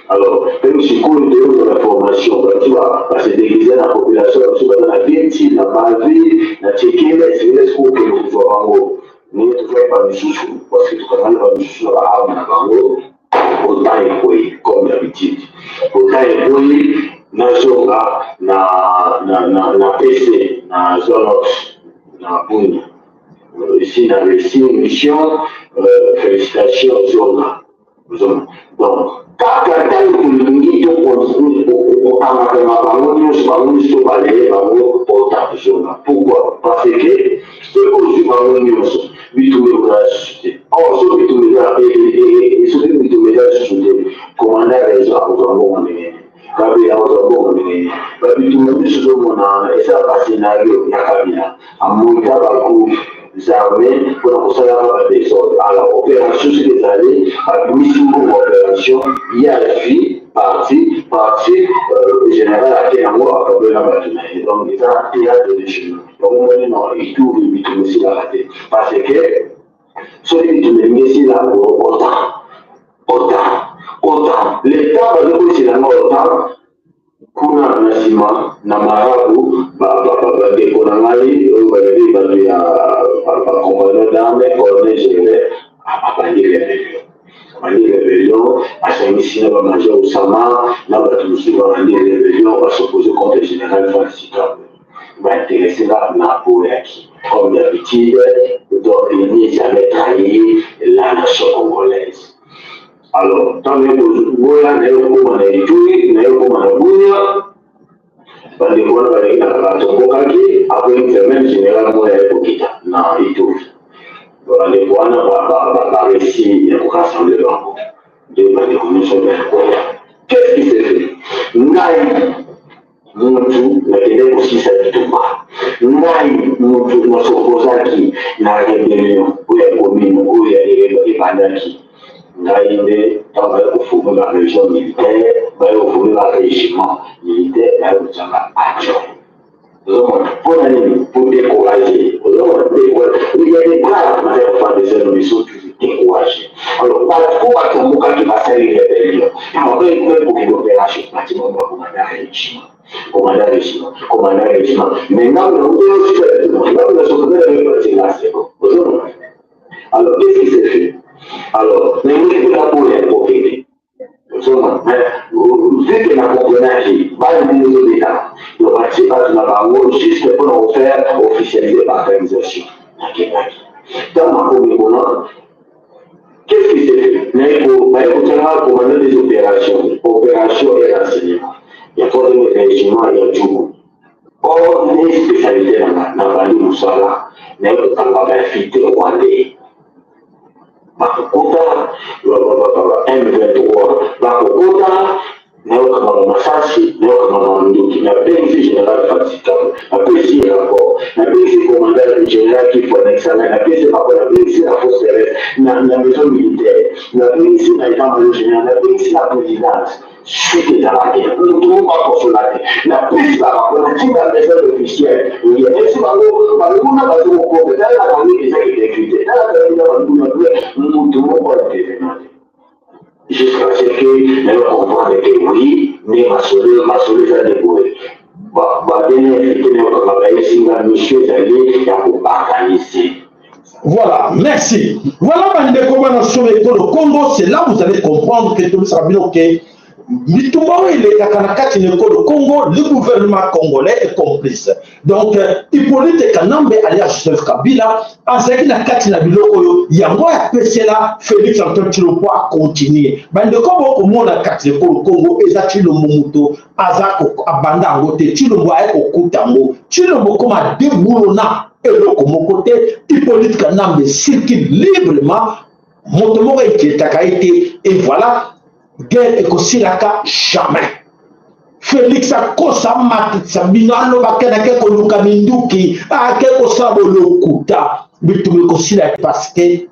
Alors même sikoyo toyoka na formation, bati base déguise na population, bamosusu baza na Beti, na Bavi, na Tchekele. Esengeli sikoyo okende kozwa bango ndenge tozwaki bamisusu, parce que tokangani bamisusu na baarme na bango. Autant ekwei comme d'habitude, autant ekwei, nazonga na PC na Zolox na Bunia. Ici na réussi mission, félicitations, zonga zonga. Donc kaka ntango tolingi tokokangakanga bango nyonso, bango nyonso tobaleye bango, ota zonga. Pourquoi? Parce que soki ozwi bango nyonso, bitumba ekozala lisusu te. Or soki bitumba eza, soki bitumba eza lisusu te, commandant réseau akozwa mbongo ndenge nini? Kabila akozwa mbongo ndenge nini? Babitumba nyonso ozomona wana eza bascénario ya Kabila. Amonta bagroupe armé mpona kosalaka badésordre. Alors opération soki ezali, babimisi mbongo opération, ye azwi parti, général ake yango, akabela bato na ye. Donc eza théâtre de chez nous. Donc omoni na Ituri, bitumba esilaka te, parce que soki bitumba elingi esila, ota ota ota l'État bazokosilanga ota kuna na nsima na marabu. Bandeko na ngai oyo bazali bato ya bacompagnon d'arme, colonel Gervais abandi rébellion. Abandi rebellion, asangisi na ba major Osama na bato mosusu, babandi rebellion, bas'oppose contre général Francis Kabwe. Bainteresse nga, naboyaki. Comme d'habitude, donc il n'est jamais trahi la nation congolaise. Alors ntango ye koboya, na ye kokoma na Ituri, na ye kokoma na Bunia, bandeko wana bazalaki na batombokaki. Après une semaine, général moko aye kokita na Ituri, bandeko wana baréussi ya korassembler bango nde bandeko nyonso bayakoya. Qu'est-ce qui s'est fait? Ngai mutu nakende kosisa bitumba, ngai mutu nas'opposaki na rébellion oyo ya commune oyo ebandaki. Ngai nde ntango baye koformer barégion militaire, baye koformer barégiment militaire, baye kotianga adjoint. Ozomona mpona nini? Pour décourager. Ozomona, il y a des braves na ya FARDC, nous sont toujours découragés. Alors bato po batombokaki, basali rébellion, après kokende opération, bati bango bacommandant régiment, commandant régiment, commandant régiment. Maintenant là, c'est bon. Ozomona, alors qu'est-ce qui s'est fait? Alors ndenge mpe naboya kokende, ozomona, vu que na comprenaki bana ndenge ezobetama, donc batie bato na bango juste mpona kofaire officialiser baorganisation. Nakendaki. Ntango nakomi kuna, qu'est-ce qui s'est fait? Baye kotianga commandant des opérations, opération et renseignement ya troisième régiment ya Djugu. Or ne spécialité nanga, nabandi mosala, naye kokanga bainfiltrés rwandais bakokota M23, bakokota, nayokanga bamasasi, nayokanga banduki. Napesi général Francis Kabwe, napesi ye rapport, napesi commandant général Kifo Nexanga, napesi rapport, napesi na force terrestre, na maison militaire, napesi na état major général, napesi na présidence. Suite ezalaki motu moko akosola te. Napesi barapport, natinda message officiel, esi bango banguna bazokokota, tala bango ezaki décrété, tala kangi na banguna, motu moko intervenant te, jusqu'à ce que nayo comprendre que oui, nde masolo, masolo eza nde boye. Badene invité nayokanga, bayesinga mission ezali ya koorganiser. Voilà, merci. Voilà, bandeko bana solo ekolo Congo, c'est là vous allez comprendre que tobisaka bino ke bitumba oyo elekaka na kati na ekolo Congo, le gouvernement congolais est complice. Donc Hippolyte Kanambe alias Joseph Kabila azalaki na kati na biloko oyo, yango apesela Félix Antoine Tshilombo acontinue. Bandeko, bokomona kati na ekolo Congo, eza Tshilombo moto aza abanda yango te. Tshilombo aye kokuta yango. Tshilombo koma déboulonna eloko moko te. Hippolyte Kanambe circule librement, moto moko eketaka ye te. Et voilà, guerre ekosilaka jamais. Félix akosa matisa bino, alobaka nake koluka minduki, ake kosala bolokuta. Bitumba ekosila parce que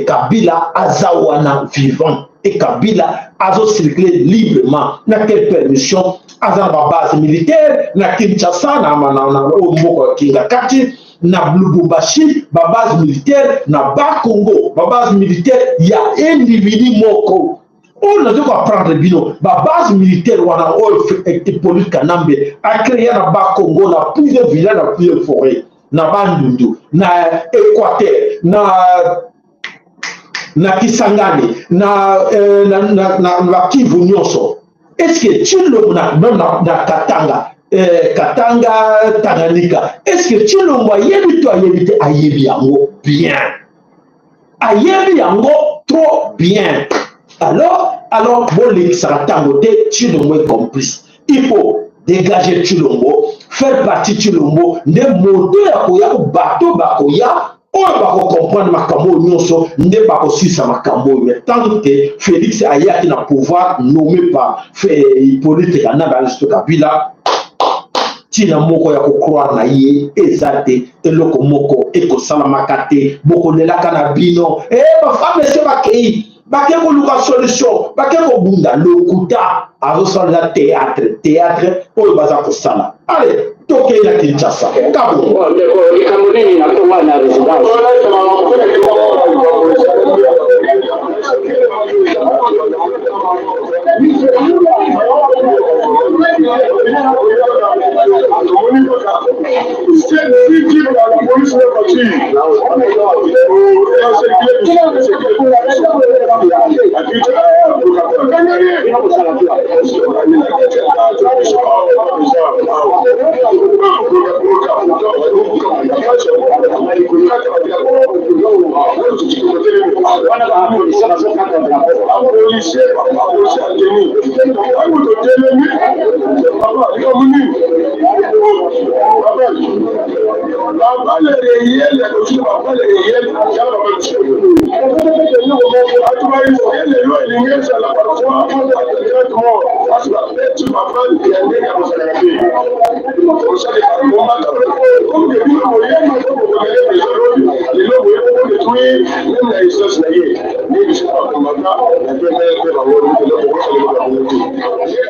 Kabila aza wana vivant et Kabila azocircule librement. Na quelle permission? Aza na babase militaire na Kinshasa, na oyo mboka ya Kinga kati, na Lubumbashi, babase militaire na Bakongo, babase militaire ya individu moko oyo nazo koapprendre bino. Babase militaire wana oyo Hippolyte Kanambe acréa na Bakongo, na plusieurs village, na plusieurs forêt, na Bandundu, na Équateur, na Kisangani, na Kivu nyonso, est ce que Tshilombo na même na Katanga, Katanga, Tanganyika, est ce que Tshilombo ayebi to ayebi te? Ayebi yango bien, ayebi yango trop bien. Alors bolekisaka ntango te. Tshilombo est complice, il faut dégager Tshilombo, faire partie Tshilombo nde moto ya koya. Bato bakoya oyo bakocomprendre makambo oyo nyonso nde bakosilisa makambo oyo. Mais tant que Félix ayaki na pouvoir nommé par Hippolyte Kanambe Alisto Kabila, ntina moko ya kocroire na ye eza te. Eloko moko ekosalamaka te. Bokolelaka na bino e bafamese bakei, bake koluka solution, bake kobunda. Lokuta, azosalela théâtre, théâtre oyo baza kosala. Ale, tokei na Kinshasa, kabo. Ndeko, likambo nini na ntongo na résidence?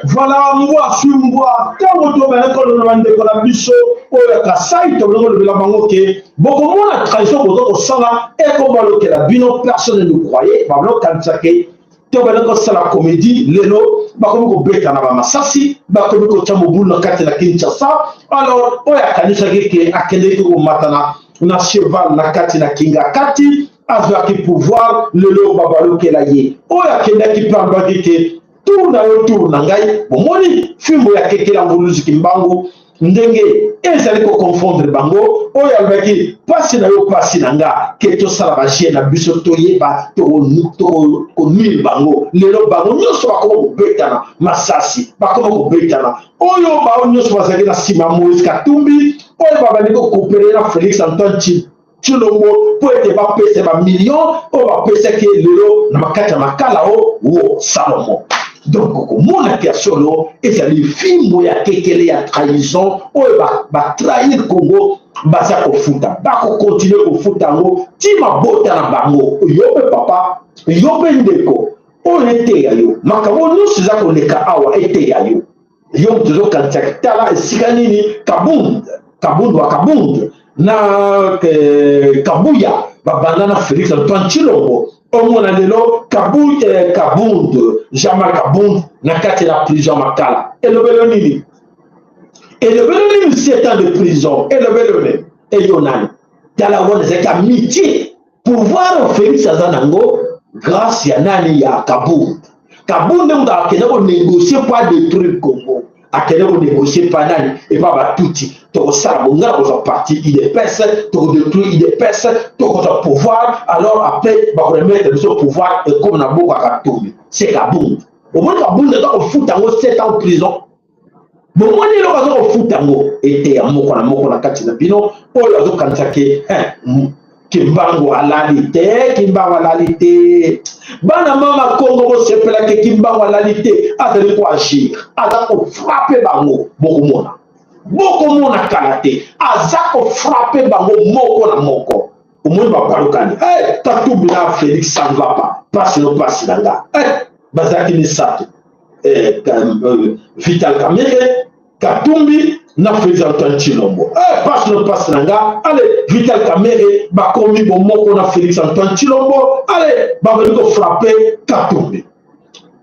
Voilà, mbwa sui mbwa. Ntango tobanda koloba bandeko na biso oyo ya Kasai, tobanda kolobela bango ke bokomona trahison boza kosala ekobalokela bino. Personne ne nous croyait. Babanda kokanisa ke tobanda kosala comédie. Lelo bakomi kobeta na bamasasi, bakomi kotya mobulu na kati na Kinshasa. Alors oyo akanisaki ke akendeki komata na cheval na kati na Kinga kati, azwaki pouvoir, lelo babalukela ye. Oyo akendaki mpe alobaki ke tour na yo, tour na ngai. Bomoni fimbo ya Kekela Mvuluzi Kimbangu ndenge ezali koconfondre bango. Oyo alobaki pasi na yo, pasi na nga, ke tosala baje na biso, toyeba tokonuire bango. Lelo bango nyonso bakoma kobetana masasi, bakoma kobetana. Oyo bao nyonso bazalaki na nsima Moïse Katumbi, oyo babandi kokopere na Félix Antoine Tshilombo mpo ete bapesa bamillion oyo bapesaki lelo na makati ya makala o wo Salomo. Donc okomonaki ya solo ezali fimbo ya kekele ya trahison oyo batrahir Congo. Baza kofuta, bakokontinue kofuta yango ti mabota na bango. Yo mpe papa, yo mpe ndeko, oyo eteya yo makambo nyonso eza koleka awa, eteya yo. Yo moto ozokanisaki, tala esika nini Kabund, Kabund wa Kabund na Kabuya babanda na Félix Antoine Tshilombo. Omona lelo Kabund, Jean-Marc Kabund na kati ya prison Makala. Elobelo nini? Elobelo nini 7 ans de prison? Elobelo nini? Eyo nani? Tala, wana ezalaki amitié. Pouvoir Félix aza nango grâce ya nani? Ya Kabund. Kabund nde moto akende konégocier po adétruire Congo. Akende konégocier pa nani? Epa batuti. Tokosala bonga na kozwa parti UDPS, tokodétruire UDPS, tokozwa pouvoir. Alors après bakoremettre biso pouvoir, ekoma na boka Katumbi. C'est Kabund. Omoni Kabund aza kofuta yango 7 ans prison. Bomoni eloko aza kofuta yango. Eteya moko na moko na kati na bino oyo azokanisa ke Kimbangu alali te. Kimbangu alali te. Bana mama Kongo, bosepela ke Kimbangu alali te, azali koagir, aza kofrapper bango. Bokomona, bokomona kala te, aza kofrapper bango moko na moko. Omoni babalukani. Hey, Katumbi na Félix, ça ne va pas. Pasi no pasi na nga. Hey, bazalaki misato, Vital Kamerhe, Katumbi na Félix Antoine Tshilombo. Pasi no pasi na nga. Ale Vital Kamerhe bakomi bomoko na Félix Antoine Tshilombo. Ale bakomi kofrapper Katumbi.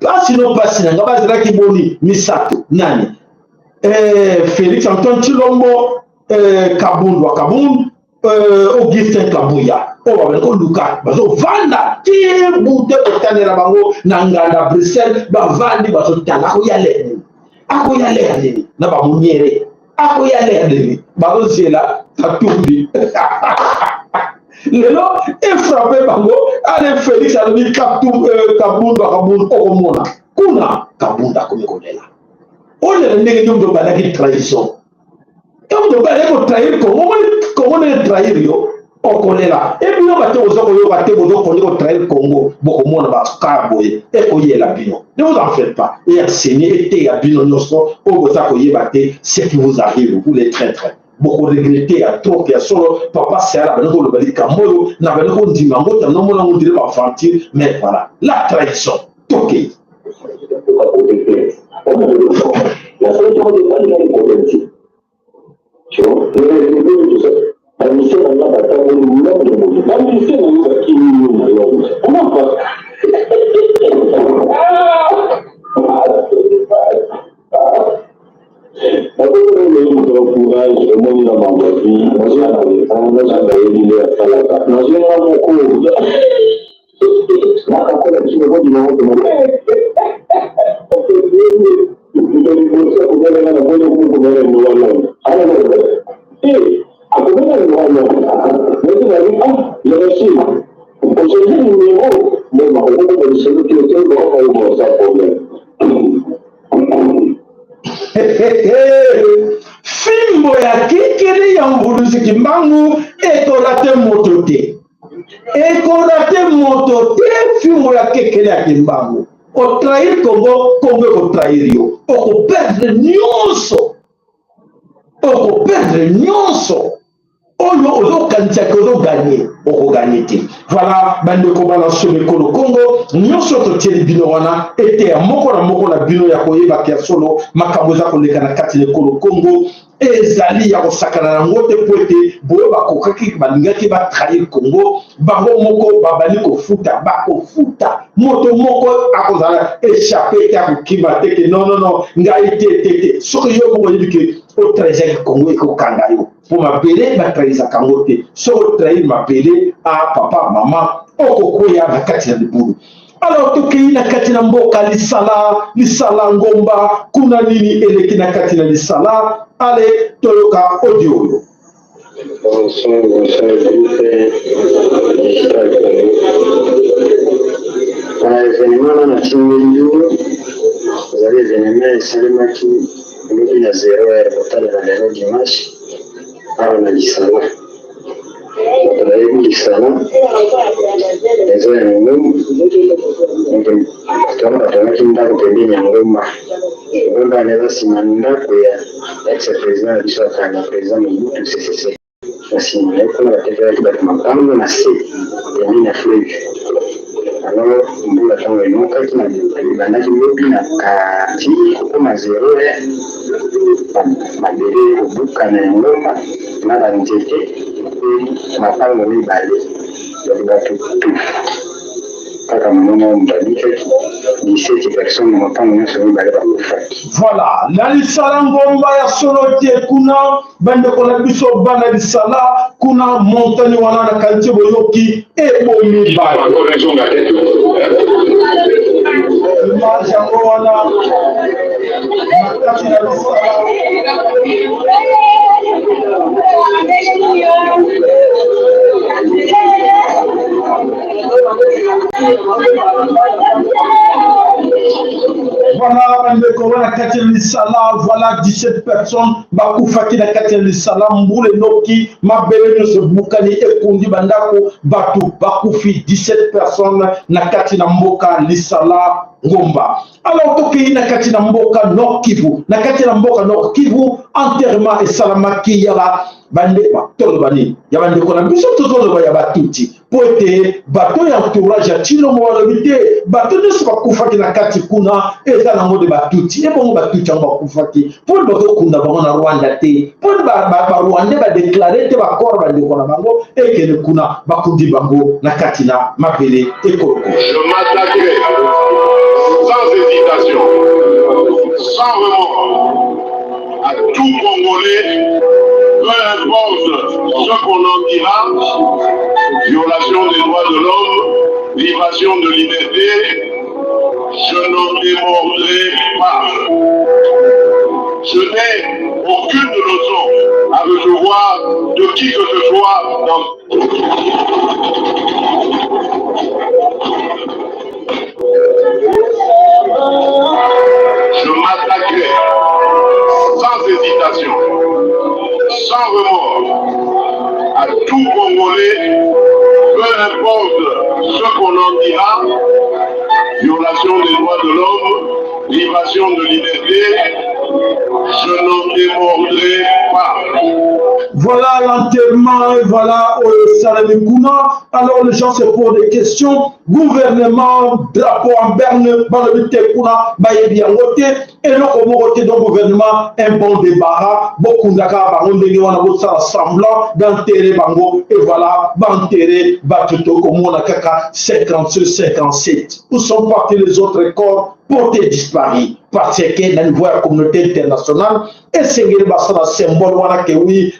Pasi no pasi na nga. Bazalaki boni? Misato. Nani? Félix Antoine Tshilombo, Kabund wa Kabund, Augustin Kabuya. Oyo babali koluka, bazovanda ti bute kotalela bango na nganda Bruxelles. Bavandi, bazotala akoya lere nini, akoya lere nini na bamuniere, akoya lere nini. Bazozela Katumbi. Lelo efrapper bango. Ale Félix alobi Kabund, Kabund okomona kuna. Kabund akomi kolela. Olela ndenge nini? Obandaki trahison. Ntango tobandaki kotrahir Congo, omoni Congo ndenge trahir yo, okolela. Ebino bato boza koyoka te, bozokondi kotrahir Congo, bokomona baka boye ekoyela bino. Ne vous en faites pas. E enseigner, eteya bino nyonso oyo boza koyeba te ce qui vous arrive, vous les traîtres. Bokoregretter ya trop. Ya solo, papa Seala bandi koloba likambo oyo na bandi kondima yango, tando omona yango dire baaventure. Mais voilà la trahison. Tokei. La solution de pas les problèmes. Tu vois, bamusicien na nga batangoli Londres boye, bamusicien na nga bakimi na Londres. Comment pas? Nakoki moto ya courage omoni na mambo ya vie nayebi nde asalaka nazwi nga moko nakakola biso okondima ngo moto liboso akomelanga na moni okokomela wana akomela wana moto nali ah yarasi ochange numero bon okokoma lisolo te te bon sans problème. Fimbo ya kikili ya mvuluzi Kimbangu ekolate moto te, ekolate moto te. Fimbo ya kekele ya Kimbangu, otrahir Congo, Congo ekotrahir yo, okoperdre nyonso, okoperdre nyonso oyo ozokanisa ke ozoganye, okoganye te. Voilà, bandeko bana somekolo Kongo nyonso totieli bino wana eteya moko na moko na bino ya koyeba ya solo makambo eza koleka na kati na ekolo Kongo ezali ya kosakana yango te, po ete boyo bakokaki balingaki batrahir Congo, bango moko babali kofuta, bakofuta. Moto moko akozala échappé te, akokima te ke non non non, ngai te te te. Soki yo moko oyebi ke otrahizaki Congo, ekokanga yo, po mabele batrahizaka yango te. Soki otrahir mabele a papa mama, okokweya na kati ya libulu. Alors tokei na kati na mboka Lisala, Lisala Ngomba, kuna nini eleki na kati na Lisala? Ale toyoka audio oyo. Bonsoir, bonsoir, groupe Digital Congo. Ba événement wana natindeli bino ezali événement esalemaki lobi na 0 heure kotalela lelo dimanche awa na Lisala. Bato bayebi Lisala eza ya ngomba, bato wana batongaki ndako pembeni ya ngomba. Ngomba wana eza nsima ndako ya ex président na biso ya kala, président Mobutu Sese Seko. Na nsima na ye kuna batekelaki bato mapango na se pembeni ya fleuve. Alors mbula ntango enokaki na ebandaki lobi na kati kokoma 0 heure, mabele kobukana ya ngomba na banzete mpe mapango mibale ya bato tu kaka mama moko moto abikaki, 17 personnes na mapango nyonso mibale bakufaki. Voilà, na Lisala Ngomba ya solo te, kuna bandeko na biso bana Lisala kuna montagne wana na kantie boyoki ebomi bato. Image yango wana na kati na Lisala. Voilà bandeko wana kati ya Lisala, voilà 17 personnes bakufaki na kati ya Lisala. Mbula enoki, mabele nyonso ebukani, ekundi bandako, bato bakufi 17 personnes na kati na mboka Lisala Ngomba. Alors tokei na kati na mboka Nord Kivu, na kati na mboka Nord Kivu enterrement esalamaki ya ba bandeko, toloba nini ya bandeko na biso, tozoloba ya Batuti, po ete bato ya entourage ya Tshilombo balobi te bato nyonso bakufaki na kati kuna eza nango de Batuti. Ebongo Batuti yango bakufaki mponi bazokunda bango na Rwanda te? Mponi Barwandais badeklare te bakor bandeko na bango ekende kuna bakundi bango na kati na mabele ekoloko? Je m'attaquerai sans hésitation, sans remords, à tout Congolais, peu importe ce qu'on en dira, violation des droits de l'homme, privation de liberté, je n'en démordrai pas. Je n'ai aucune leçon à recevoir de qui que ce soit dans... Je m'attaquerai sans hésitation, sans remords, à tout Congolais, peu importe ce qu'on en dira, violation des droits de l'homme, privation de liberté, je n'en démordrai pas. Voilà l'enterrement, et voilà Salami Kouna. Alors les gens se posent des questions. Gouvernement, drapeau en berne, balobi te kuna, bayebi yango te, eloko moko te. Donc gouvernement, un bon débarras, bokundaka bango ndenge wana, bosala semblant d'enterrer bango, et voilà, baenterrer bato tokomona kaka 56, 57. Où sont partis les autres corps portés disparus? Parce que na niveau ya communauté internationale, esengeli basala symbole wana ke oui,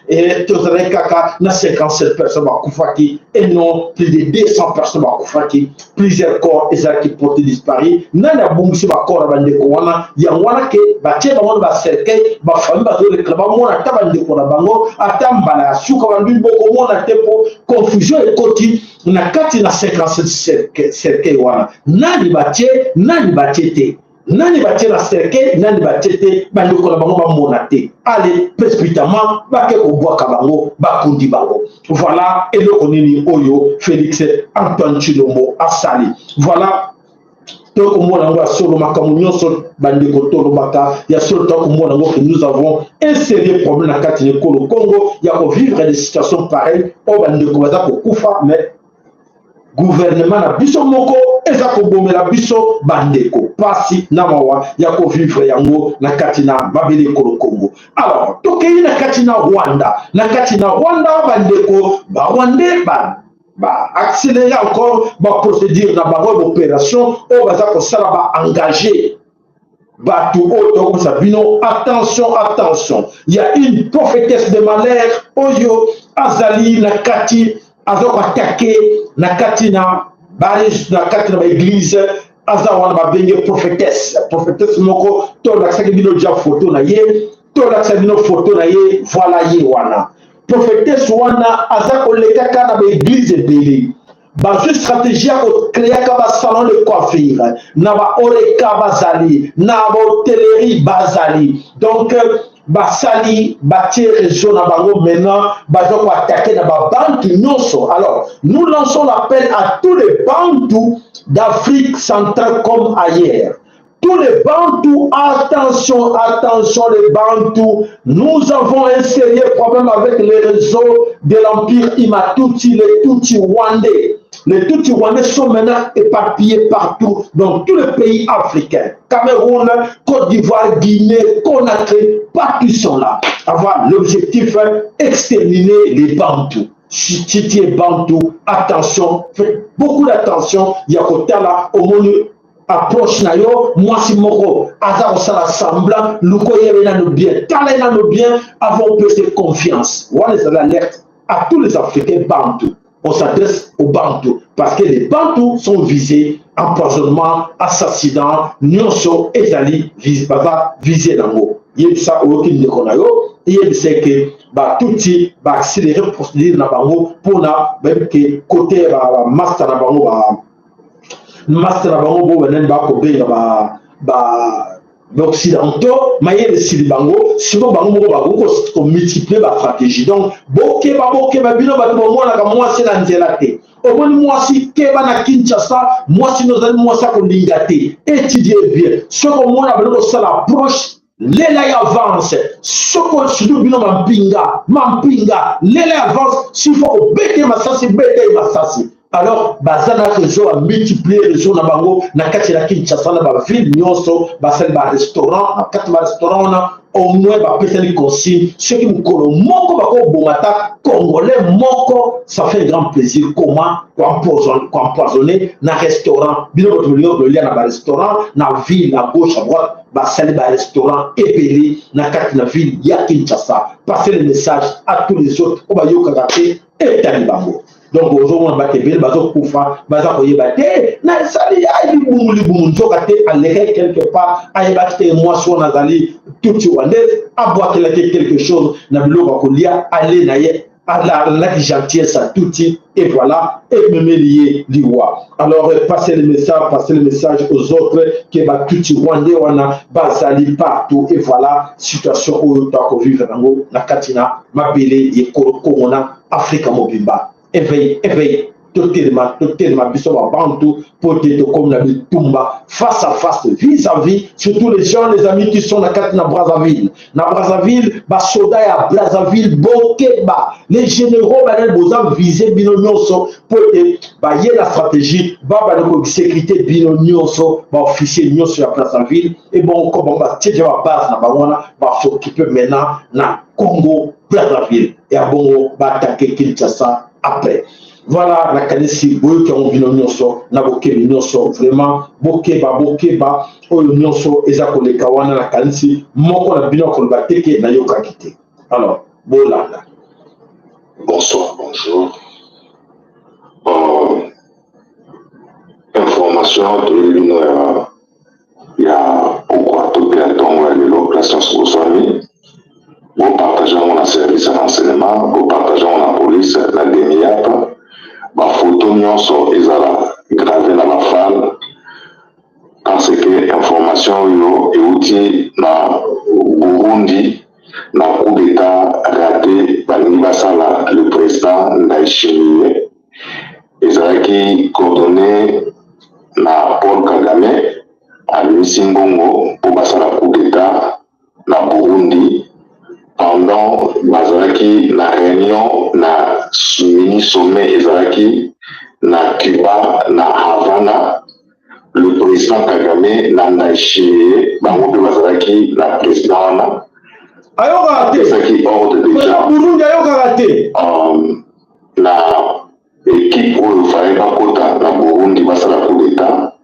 tozalaki kaka na 57 personnes bakufaki et non plus de 200 personnes bakufaki. Plusieurs corps ezalaki porté disparu. Nani abungisi bacorps ya bandeko wana? Yango wana ke batie bango na bacercueil. Bafamille bazoréclamer bamona ata bandeko na bango ata mbala ya suka. Banduni bokomona te, mpo confusion ekoti na kati na 57 cercueil wana. Nani batie, nani batie te? Nani batie na cercueil, nani batie te? Bandeko na bango bamona te. Ale, précipitamment bake kobwaka bango, bakundi bango. Voilà eloko nini oyo Félix Antoine Tshilombo asali. Voilà, tokomona yango ya solo. Makambo nyonso, bandeko, tolobaka ya solo. Tokomona yango que nous avons un sérieux problème na kati na ekolo Congo ya kovivre des situations pareilles oyo bandeko baza kokufa, mais gouvernement na biso moko eza kobomela biso bandeko. Pasi na mawa ya kovivre yango na kati na mabele ekolo Congo. Alors, tokei na kati na Rwanda. Na kati na Rwanda, bandeko, Barwandais ba baaccélérer encore baprocédure na bango ya baopération oyo baza kosala. Baengage bato oyo tokomisa bino. Attention, attention, ya une prophétesse de malheur oyo azali na kati, aza koattaquer na kati na baéglise. Aza wana, babenge prophétesse, prophétesse moko. Tolakisaki bino dia photo na ye, tolakisa bino photo na ye. Voilà, ye wana, prophétesse wana aza kolekaka na baéglise ebele. Bazwi stratégie ya kocréaka basalon de coiffure na baHoreca, bazali na bahôtellerie, bazali. Donc basali, batie réseau na bango. Maintenant baza koattaquer na babantu nyonso. Alors nous lançons l'appel à tous les Bantous d'Afrique centrale comme ailleurs, tous les Bantous, attention, attention les Bantous, nous avons un sérieux problème avec les réseaux de l'empire Hima-Tutsi, les Tutsis rwandais. Les Tutsis rwandais sont maintenant éparpillés partout dans tous les pays africains. Cameroun, Côte d'Ivoire, Guinée, Conakry, partout ils sont là. Avoir l'objectif, exterminer les Bantous. Si tu es Bantou, attention, faites beaucoup d'attention. Il y a là, au monde approche na yo mwasi moko aza kosala semblant, luka oyebe nano bien, tala ye nano bien avant opesa confiance. Wana ezali alerte à tous les Africains Bantu. On s'adresse aux Bantous parce que les Bantous sont visés. Empoisonnement, assassinat nyonso ezali, baza visé nango. Yebisa, oyoki ndeko na yo, yebisa ke Batutsi baaccélérer procédure na bango mpona bayebi ke côté bamaster na bango, ba master na bango bo banani bakobenga ba baoccidentaux, mayele esili bango. Siko bango moko bakoki komultiplier bastratégie. Donc bokeba, bokeba bino bato bomonaka mwasi na nzela te. Omoni mwasi, keba na Kinshasa. Mwasi no ozali mwasi akolinga te, étudie bien. Soki omona bino kosala approche, lela ya avance. Soko surtout bino mampinga, mampinga, lela ya avance. S'il faut obete masasi, bete masasi. Alors baza na réseau, bamultiplier réseau na bango na kati na Kinshasa, na baville nyonso. Basali barestaurant. Na kati barestaurant wana, au moins bapesani consigne: soki mokolo moko bakoboma ata Congolais moko, ça fait un grand plaisir. Comment koempoisonner na restaurant? Bino bato bolingi kolia na barestaurant na ville, na gauche, à droite, basali barestaurant ebele na kati na ville ya Kinshasa. Passer le message à tous les autres oyo bayokaka te, etali bango. Donc ozomona bato ebele bazokufa, baza koyeba te na esali ai libumu libumu, nzoka te alekaki quelque part, ayebaki te mwasi wana azali tutsi rwandaise, abwakelaki quelque chose na biloko ya kolia. Ale na ye, alandaki gentillesse ya tutsi et voilà, ememeli ye liwa. Alors passez le message, passez le message aux autres ke Batutsi rwandais wana bazali partout. Et voilà situation oyo toakovivre yango na kati na mabele ekolo Kongo na Afrika mobimba. Éveil, éveil, totelema, totelema biso Babantu, po te tokomi na bitumba face à face, vis-à-vis. Surtout les gens, les amis qui sont na kati na Brazzaville, na Brazzaville, basoda ya Brazzaville, bokeba. Les généraux banani boza visé, bino nyonso, po te baye na stratégie babanda kosécurité bino nyonso, baofficier nyonso ya Brazzaville. Ebongo bango batie dia babase na bango wana, bas'occuper maintenant na Congo Brazzaville ya bongo, baattaquer Kinshasa après. Voilà, nakanisi boyoki yango bino nyonso na bokebi nyonso. Vraiment, bokeba, bokeba, oyo nyonso eza koleka wana, nakanisi moko na bino akoloba te ke nayokaki te. Alors bolanda. Bonsoir, bonjour. Information toyebi bino ya pokwa to mpe ya ntongo ya lelo, place nyonso bozwami, bopartage yango na service ya renseignement, bopartage yango na police, na DEMIAP, bafoto nyonso ezala grave na bafale, parce que information oyo euti na Burundi, na coup d'état raté balingi basala le président Ndayishimiye. Ezalaki coordonné na Paul Kagame. Abimisi mbongo mpo basala coup d'état na Burundi. Pendant bazalaki na réunion, na mini sommet ezalaki na Cuba, na Havana, le président Kagame na Ndayishimiye, bango mpe bazalaki na président wana. Ayokaka te. Apesaki ordre déjà. Burundi ayokaka te. Na équipe oyo fallait bakota na Burundi basala coup d'état,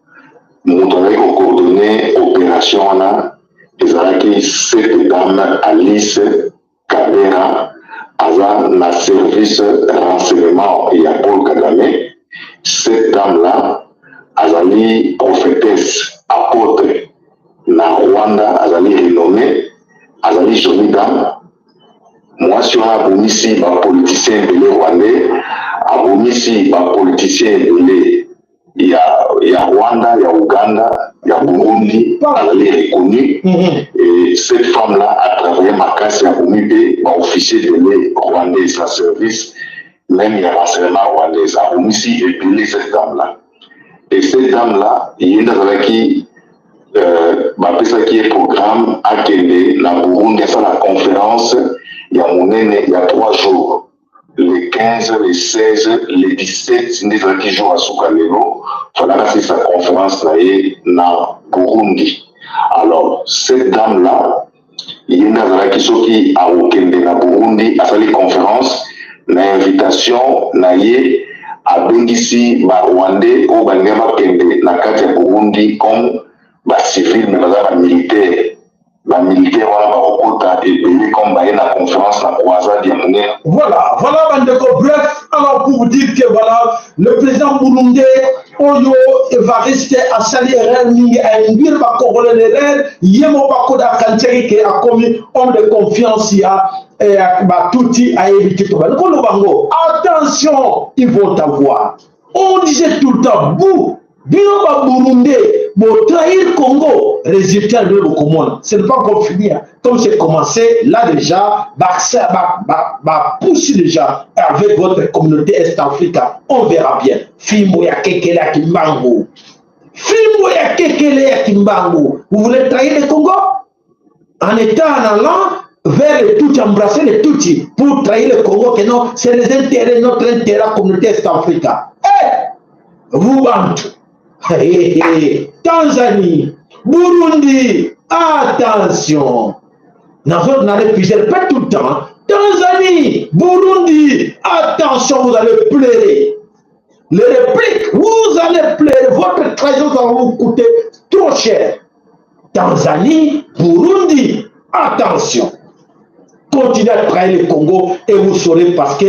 moto azalaki kocoordonner opération wana ezalaki cette dame Alice Kabera, aza na service renseignement ya Paul Kagame. Cette dame là azali prophétesse, apôtre na Rwanda, azali renommé, azali jolie dame. Mwasi wana abomisi bapoliticien ebele rwandais, abomisi bapoliticien ebele ya Rwanda, ya Uganda, ya Burundi, azali reconnu. Et cette femme là a travaillé makasi, abomi mpe baofficier ebele rwandais na service même ya renseignement rwandais, abomisi ebele cette dame là. Et cette dame là, ye nde azalaki, bapesaki ye programme akende na Burundi, asala conférence ya monene ya 3 jours, le 15, le 16, le 17. Nde ezalaki jour ya suka lelo, falaka asilisa conférence na ye na Burundi. Alors cette dame là, ye nde azalaki, soki akokende na Burundi, asali conférence, na invitation na ye abengisi barwandais oyo balingi bakende na kati ya Burundi comme bacivile, mais baza bamilitaire. Bamilitaire wana bakokota ebele comme baye na conférence, na croisade ya monene. Voilà, bandeko. Bref, alors pour vous dire que voilà, le président burundais oyo Evariste asali erreur mingi, ainduire bacongolais l'erreur. Ye moko bakoda akantiaki ke akomi homme de confiance ya batuti, ayebi te tobandi koloba ngo. Attention, ils vont t'avoir. On disait tout le temps, bu bino baburundais botrahir Congo, résultat nde bokomona. Ce n'est pas encore fini, hein. Comme c'est commencé là déjà, bapusi ba, ba, ba, déjà avec votre communauté Est Africa, on verra bien. Fimbo ya kekele ya Kimbangu, fimbo ya kekele ya Kimbangu. Vous voulez trahir le Congo en étant, en allant vers les Tutsis, embrasser les Tutsis pour trahir le Congo, que non, c'est les intérêts, notre intérêt, la communauté Est Africa. Eh, vous Bantu, Tanzanie, Burundi, attention. Je répète tout le temps, Tanzanie, Burundi, attention, vous allez pleurer. Les répliques, vous allez pleurer. Votre trahison va vous coûter trop cher. Tanzanie, Burundi, attention. Continuez à trahir le Congo et vous saurez, parce que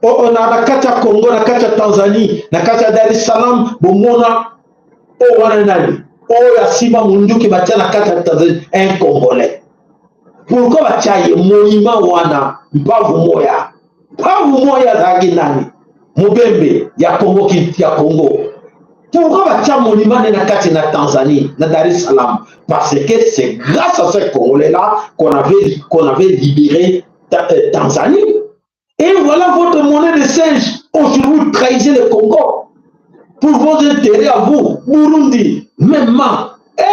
oh, na kati ya Congo, na kati ya Tanzanie, na kati ya Dar es Salaam, bomona oyo wana nani oyo asimba munduki batia na kati ya Tanzanie? Un Congolais. Pourquoi batia ye monument wana? Mpavu Moya, Mpavu Moya azalaki nani? Mobembe ya Congo, ya Congo. Pourquoi batia monument nde na kati na Tanzanie, na Dar es Salaam? Parce que c'est grâce à ce Congolais là qu'on avait libéré Tanzanie. Et voilà votre monnaie de singe. Aujourd'hui, vous trahissez le Congo pour vos intérêts à vous. Burundi, même. Eh,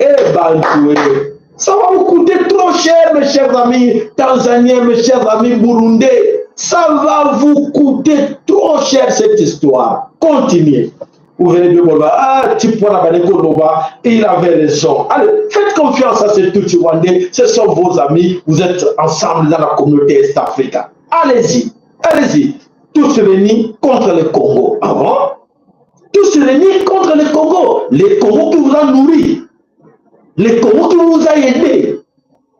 eh, Bantu, eh. Ça va vous coûter trop cher, mes chers amis tanzaniens, mes chers amis burundais. Ça va vous coûter trop cher, cette histoire. Continuez. Vous venez de Boloba. Ah, il avait raison. Allez, faites confiance à ces Tutsis rwandais. Ce sont vos amis. Vous êtes ensemble dans la communauté Est-Africa. Allez-y, allez-y. Tous réunis contre le Congo. Avant, tous réunis contre le Congo. Le Congo qui vous a nourri. Le Congo qui vous a aidé.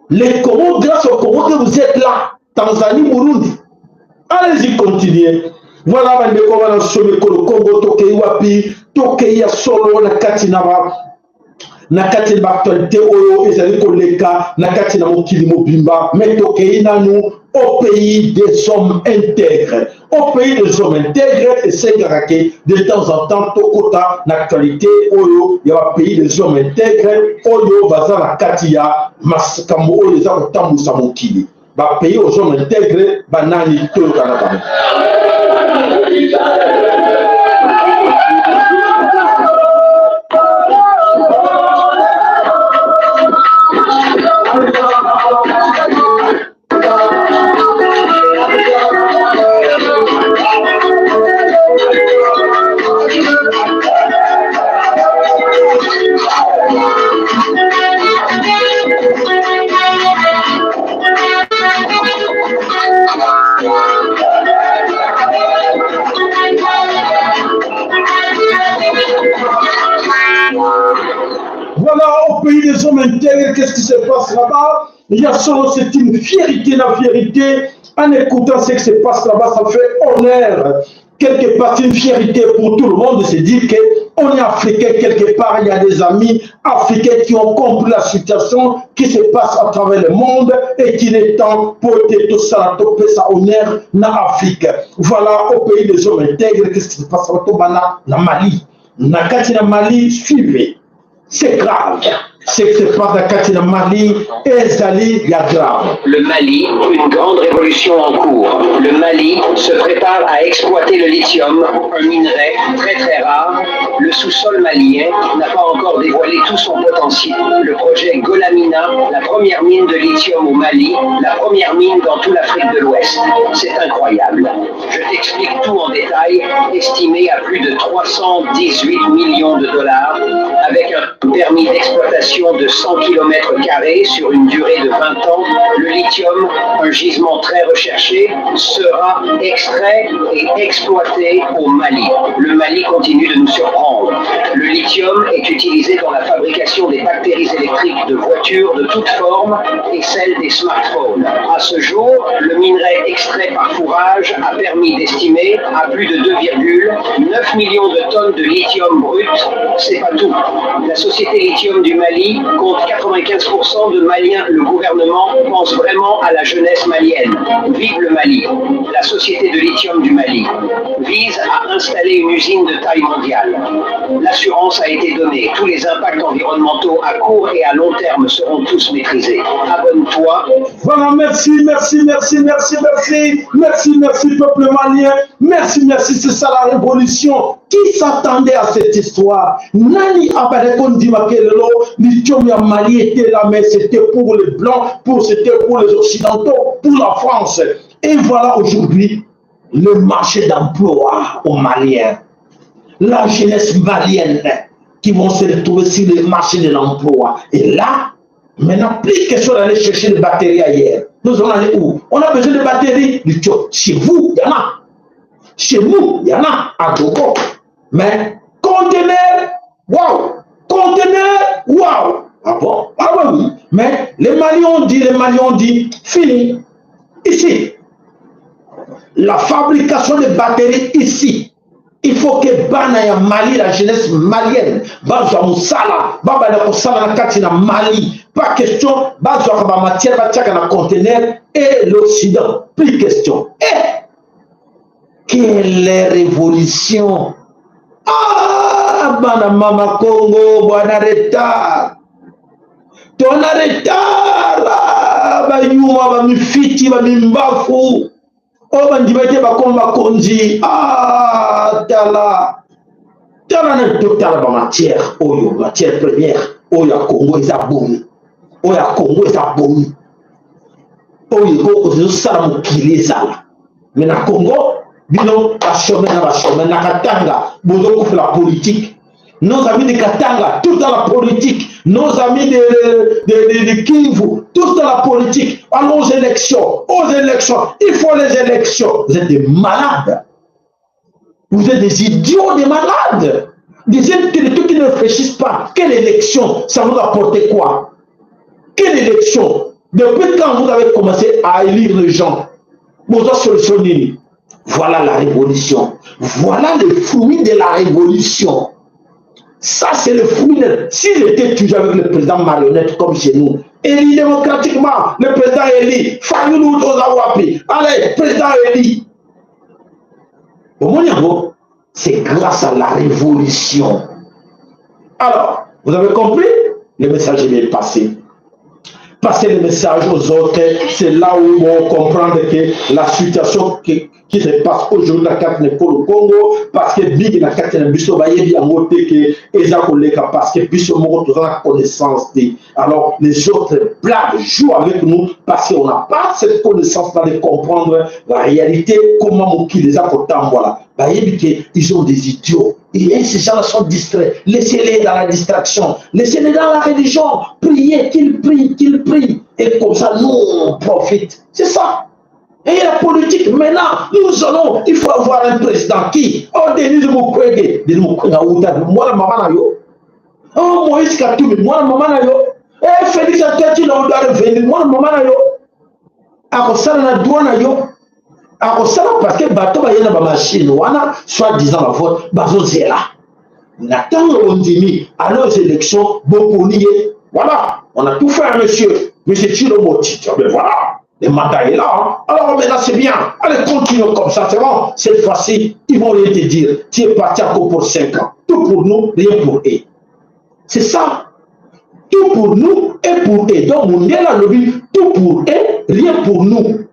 Le Congo, grâce au Congo que vous êtes là. Tanzanie, Burundi. Allez-y, continuez. Voilà, bandeko bana somekolo Congo tokei wapi tokei ya solo na kati na ba na kati na baaktualité oyo ezali koleka na kati na mokili mobimba me tokei nanu au pays des hommes intègres au pays des hommes intègres esengaka ke de temps en temps tokota na actualité oyo ya bapays des hommes intègres oyo baza na kati ya makambo oyo eza kotambwisa mokili bapays aux hommes intègres banani toyokana bango. Voilà, au pays des hommes intègres, qu'est-ce qui se passe là-bas? Il y a solo, c'est une fierté, la fierté. En écoutant ce qui se passe là-bas, ça fait honneur. Quelque part, c'est une fierté pour tout le monde de se dire qu'on est africain quelque part. Il y a des amis africains qui ont compris la situation qui se passe à travers le monde et qu'il est temps pour tout ça, tout ça honneur dans l'Afrique. Voilà, au pays des hommes intègres, qu'est-ce qui se passe na Mali. Na kati na Mali, suivez. C'est grave. Ce qui se passe na kati na Mali ezali ya grave. Le Mali, une grande révolution en cours. Le Mali se prépare à exploiter le lithium, un minerai très très rare. Le sous-sol malien n'a pas encore dévoilé tout son potentiel. Le projet Golamina, la première mine de lithium au Mali, la première mine dans toute l'Afrique de l'Ouest. C'est incroyable. Je t'explique tout en détail, estimé à plus de 318 millions de dollars, avec un permis d'exploitation de 100 km sur une durée de 20 ans. Le lithium, un gisement très recherché, sera extrait et exploité au Mali. Le Mali continue de nous surprendre. Le lithium est utilisé dans la fabrication des batteries électriques de voitures de toutes formes et celles des smartphones. À ce jour, le minerai extrait par fourrage a permis d'estimer à plus de 2,9 millions de tonnes de lithium brut. C'est pas tout. La société Lithium du Mali compte 95% de Maliens. Le gouvernement pense vraiment à la jeunesse malienne. Vive le Mali. La société de lithium du Mali vise à installer une usine de taille mondiale. L'assurance a été donnée. Tous les impacts environnementaux à court et à long terme seront tous maîtrisés. Abonne-toi. Voilà, merci, merci, merci, merci, merci, merci, merci, peuple malien. Merci, merci, c'est ça la révolution. Qui s'attendait à cette histoire? Nani abandaki kondima ke lelo lithium ya Mali était là, mais c'était pour les Blancs, pour, c'était pour les Occidentaux, pour la France. Et voilà aujourd'hui le marché d'emploi aux Maliens. La jeunesse malienne qui vont se retrouver sur le marché de l'emploi. Et là, maintenant, plus question d'aller chercher des batteries ailleurs. Nous allons aller où? On a besoin de batteries. Chez vous, il y en a. Chez nous, il y en a à Togo. Mais conteneur, waouh! Conteneur, waouh! Ah bon? Ah oui. Mais les Maliens ont dit, les Maliens ont dit, fini. Ici, la fabrication de batteries ici. Il faut que bana ya Mali, la jeunesse malienne, bazwa mosala, babanda kosala na kati na Mali. Pas question, bazwaka ba matière batiaka na conteneur et l'Occident. Plus question. Eh! Quelle révolution! Ah, bana mama Congo, bwana retard. Tona retard! Ah, bayuma, bamifiti, bamimbafu. Oyo bandima ete bakoma bakonzi. Ah, tala. Tala na totala ba matière oyo, matière première oyo ya Congo eza boni. Oyo ya Congo eza boni. Oyo ezosala mokili ezala. Mais na Congo, bino ba chômeurs na ba chômeurs na Katanga, bozokufela politique. Nos amis de Katanga, tous dans la politique. Nos amis de, de, de, de Kivu, tous dans la politique. Allons aux élections, aux élections. Il faut les élections. Vous êtes des malades. Vous êtes des idiots, des malades. Des intellectuels qui ne réfléchissent pas. Quelle élection? Ça vous apporte quoi? Quelle élection? Depuis quand vous avez commencé à élire les gens? Vous solution. Voilà la révolution. Voilà le fruit de la révolution. Ça, c'est le fruit. De... S'il était toujours avec le président marionnette comme chez nous, élu démocratiquement, le président élu, Fayulu oza wapi, allez, président élu. Au c'est grâce à la révolution. Alors, vous avez compris? Le message est bien passé. Passer le message aux autres, c'est là où on comprendre que la situation qui se passe aujourd'hui na kati na ekolo Congo, parce que mingi na kati na biso bayebi yango te ke eza koleka, parce que biso moko toza na connaissance te. Alors les autres blaguent, jouent avec nous, parce qu'on n'a pas cette connaissance là de comprendre la réalité, comment mokili eza kotambola. Bayebi ke ils ont des idiots et ces gens-là sont distraits. Laissez-les dans la distraction, laissez-les dans la religion, priez, qu'ils prient, qu'ils prient, et comme ça nous on profite. C'est ça. Et la politique, maintenant, nous allons, il faut avoir un président qui, oh, Denis Mukwege, Denis Mukwege, moi, maman na yo. Oh, Moïse Katumbi, moi, maman na yo. Eh, Félix Antoine Tshilombo doit revenir, moi, maman na yo. Akosala na droit na yo. Akosala parce que bato baye na bamachine wana, soit disant bavote, bazozela. Na ntango ondimi, alors aux élections, boponi ye. Voilà, on a tout fait, monsieur. Monsieur Tshilombo, mais voilà. Le mandat est là. Hein? Alors maintenant, c'est bien. Allez, continue comme ça, c'est bon. Cette fois-ci, ils vont rien te dire. Tu es parti encore pour 5 ans. Tout pour nous, rien pour eux. C'est ça. Tout pour nous et pour eux. Donc, mondele alobi, tout pour eux, rien pour nous.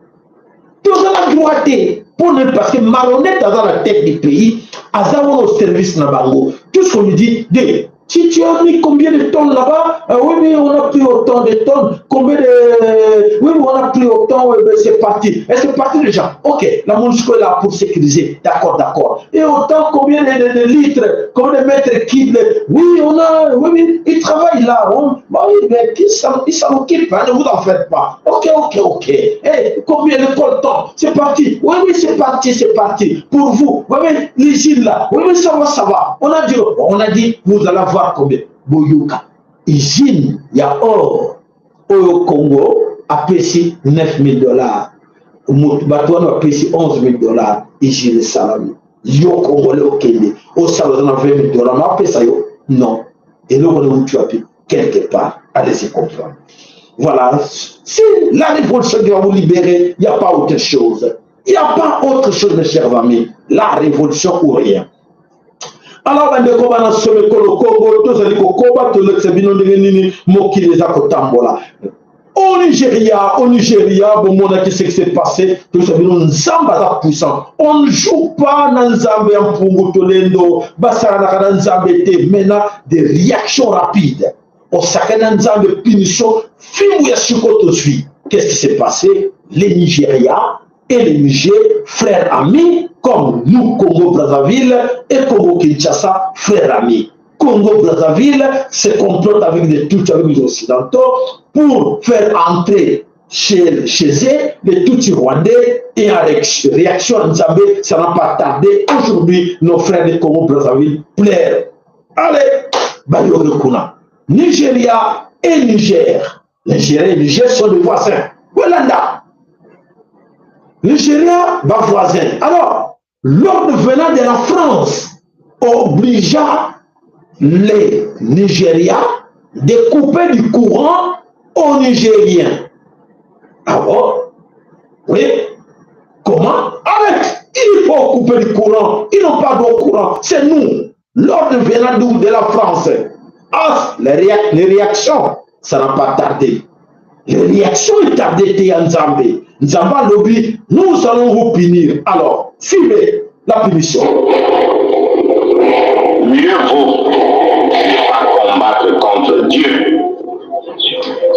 Tout ça, la droite. Pour nous, parce que marionnette dans la tête du pays, aza au service na bango. Tout ce qu'on lui dit, de, si tu as mis combien de tonnes là-bas, oui, mais on a pris autant de tonnes, combien de... Oui, mais on a pris autant, oui, mais c'est parti. Est-ce que c'est parti déjà? Ok, la MONUSCO est là pour sécuriser. D'accord, d'accord. Et autant combien de litres, combien de mètres cubes? Oui, on a... Oui, mais il travaille là. On... Bah oui, mais qui s'en occupe, hein, ne vous en faites pas. Ok, ok, ok. Et combien de coltan? C'est parti. Oui, oui, c'est parti, c'est parti. Pour vous. Oui, mais les îles là. Oui, mais ça va, ça va. On a dit, vous allez avoir combien? Boyoka. Usine ya or oyo Congo apesi 9000 $, bato wana bapesi 11 000 $. Usine esalami, yo Congolais okende osala, oza na 20 000 $, na apesa yo non. Eloko na euti wapi? Quelque part, allez-y comprendre. Voilà, c'est la révolution qui va vous libérer. Il n'y a pas autre chose, il n'y a pas autre chose, mes chers amis. La révolution ou rien. Alors bandeko bana somekolo Kongo, tozali kokoba, tolekisa bino ndenge nini mokili eza kotambola. Au Nigeria, au Nigeria, bomonaki ce qui s'est passé. Toyebisa bino, Nzambe aza puissant. On ne joue pas na Nzambe ya mpungu tolendo, basakanaka na Nzambe te. Maintenant, des réactions rapides, osakani na Nzambe, punition, fimbu ya siko tozwi. Qu'est-ce qui s'est passé? Les Nigeria et les Niger, frères amis, comme nous, Congo-Brazzaville et Congo-Kinshasa, frères amis. Congo-Brazzaville se complote avec des Tutsis, avec les Occidentaux, pour faire entrer chez eux les Tutsis rwandais et en réaction à Nzambe, ça n'a pas tardé. Aujourd'hui, nos frères de Congo-Brazzaville pleurent. Allez, bayoki kuna. Nigeria et Niger. Nigeria et Niger sont des voisins. Bolanda. Nigeria, ba voisin. Alors, l'ordre venant de la France obligea les Nigérias de couper du courant aux Nigériens. Ah bon? Oui. Comment? Avec, il faut couper du courant. Ils n'ont pas de courant. C'est nous. L'ordre venant d'où? De la France. Ah, les réactions, ça n'a pas tardé. Les réactions tardées ya Nzambe. Nzambe alobi, nous allons vous punir. Alors, suivez la punition. Mieux vaut ne pas combattre contre Dieu.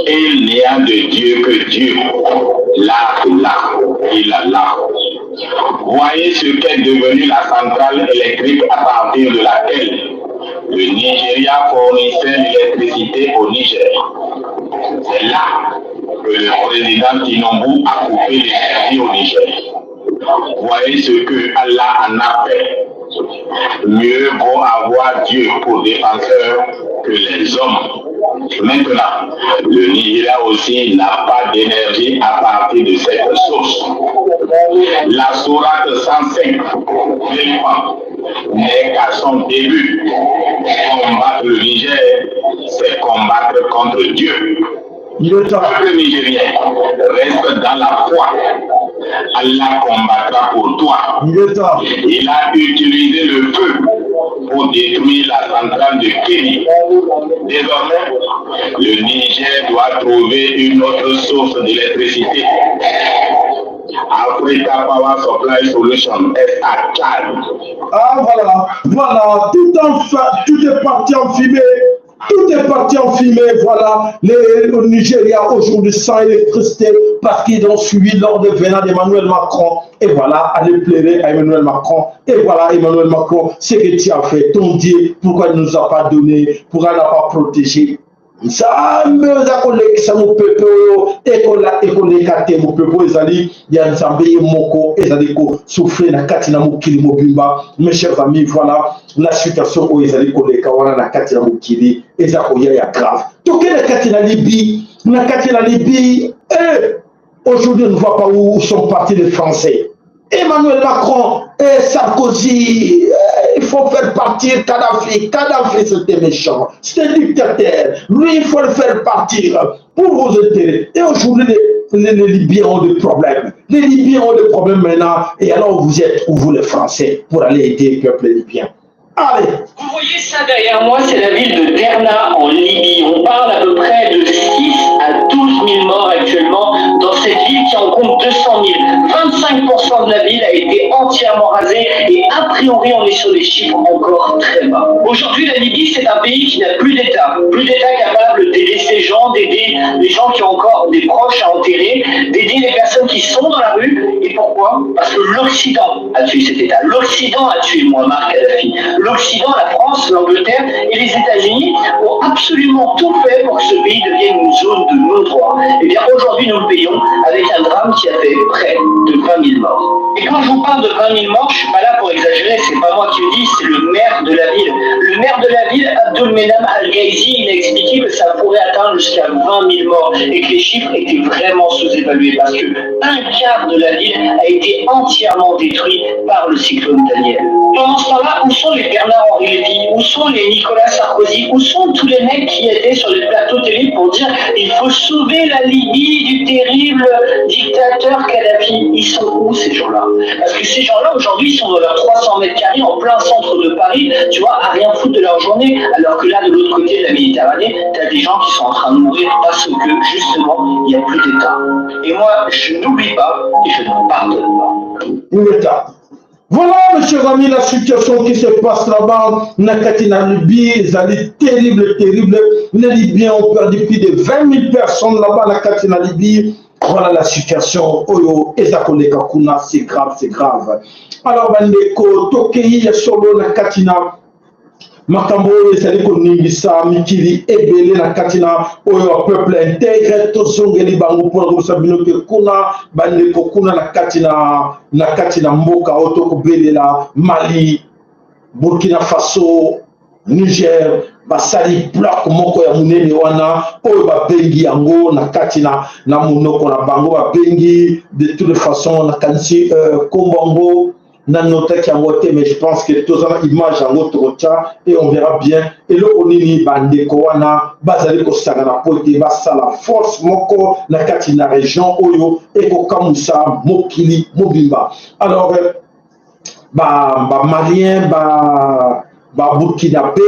Il n'y a de Dieu que Dieu. Là, là, il a là. Voyez ce qu'est devenu la centrale électrique à partir de laquelle Le Nigeria fournissait l'électricité au Niger. C'est là que le président Tinubu a coupé l'énergie au Niger. Voyez ce que Allah en a fait. Mieux vaut avoir Dieu pour défenseur que les hommes. Maintenant, le Nigeria aussi n'a pas d'énergie à partir de cette source. La sourate 105, l'éléphant, n'est qu'à son début. Combattre le Niger, c'est combattre contre Dieu. Il est temps. Le Nigérien reste dans la foi. Allah combattra pour toi. Il est temps. Il a utilisé le feu pour détruire la centrale de Kéni. Désormais, le Niger doit trouver une autre source d'électricité. Africa Power Supply Solution, SA Tchad. Ah voilà, voilà, tout, en tout est parti en fumée. Tout est parti en fumée, voilà. Les, le Nigeria aujourd'hui sans électricité parce qu'ils ont suivi l'ordre venant d'Emmanuel Macron. Et voilà, allez pleurer à Emmanuel Macron. Et voilà, Emmanuel Macron, ce que tu as fait, ton Dieu, pourquoi il ne nous a pas donné, pourquoi il n'a pas protégé. Nzambe oza kolekisa mopepe oyo ekola ekoleka te. Mopepe oyo ezali ya Nzambe ye moko, ezali kosouffle na kati na mokili mobimba. Mes chers amis, voilà la situation oyo ezali koleka wana na kati na mokili, eza koya ya grave. Tokende kati na Libye, na kati na Libye. Eh, aujourd'hui, on ne voit pas où sont partis les Français. Emmanuel Macron et Sarkozy, eh, il faut faire partir Kadhafi. Kadhafi, c'était méchant, c'était un dictateur. Lui, il faut le faire partir pour vos intérêts. Et aujourd'hui, les Libyens ont des problèmes. Les Libyens ont des problèmes maintenant. Et alors, vous êtes où, vous les Français, pour aller aider le peuple libyen? Allez. Vous voyez ça derrière moi, c'est la ville de Derna en Libye. On parle à peu près de 6 à 12 000 morts actuellement dans cette ville qui en compte 200 000. 25% de la ville a été entièrement rasée et a priori on est sur des chiffres encore très bas. Aujourd'hui, la Libye, c'est un pays qui n'a plus d'État. Plus d'État capable d'aider ces gens, d'aider les gens qui ont encore des proches à enterrer, d'aider les personnes qui sont dans la rue. Et pourquoi? Parce que l'Occident a tué cet État. L'Occident a tué Muammar Kadhafi. L'Occident, la France, l'Angleterre et les États-Unis ont absolument tout fait pour que ce pays devienne une zone de non-droit. Et bien aujourd'hui, nous le payons avec un drame qui a fait près de 20 000 morts. Et quand je vous parle de 20 000 morts, je suis pas là pour exagérer, c'est pas moi qui le dis, c'est le maire de la ville. Le maire de la ville, Abdul Menam Al-Ghaizi, il a expliqué que ça pourrait atteindre jusqu'à 20 000 morts et que les chiffres étaient vraiment sous-évalués parce que un quart de la ville a été entièrement détruit par le cyclone Daniel. Pendant ce temps-là, où sont les Bernard-Henri Lévy? Où sont les Nicolas Sarkozy? Où sont tous les mecs qui étaient sur les plateaux télé pour dire il faut sauver la Libye du terrible dictateur Kadhafi? Ils sont où ces gens-là? Parce que ces gens-là, aujourd'hui, ils sont dans leurs 300 mètres carrés en plein centre de Paris, tu vois, à rien foutre de leur journée. Alors que là, de l'autre côté de la Méditerranée, t'as des gens qui sont en train de mourir parce que, justement, il n'y a plus d'État. Et moi, je n'oublie pas et je ne pardonne pas. L'État. Voilà, mes chers amis, la situation qui se passe là-bas, na kati na Libye, ezali terrible, terrible. Les Libyens ont perdu plus de 20 000 personnes là-bas, na kati na Libye. Voilà la situation oyo eza koleka kuna, c'est grave, c'est grave. Alors, bandeko, tokei ya solo na kati na makambo oyo ezali koningisa mikili ebele na kati na oyo ya peuple intègre. Tozongeli bango mpona kobisa bino ke kuna, bandeko, kuna na kati na mboka oyo tokobelela Mali, Burkina Faso, Niger, basali bloc moko ya monene wana oyo babengi yango na kati na monoko na bango, babengi de toute façon, nakanisi kombo yango nanotaki yango te, mais je pense que toza na image yango, tokotia et on verra bien eloko nini bandeko wana bazali kosangana po ete basala force moko na kati na région oyo ekokamwisa mokili mobimba. Alors bamalien, ba baburkinabé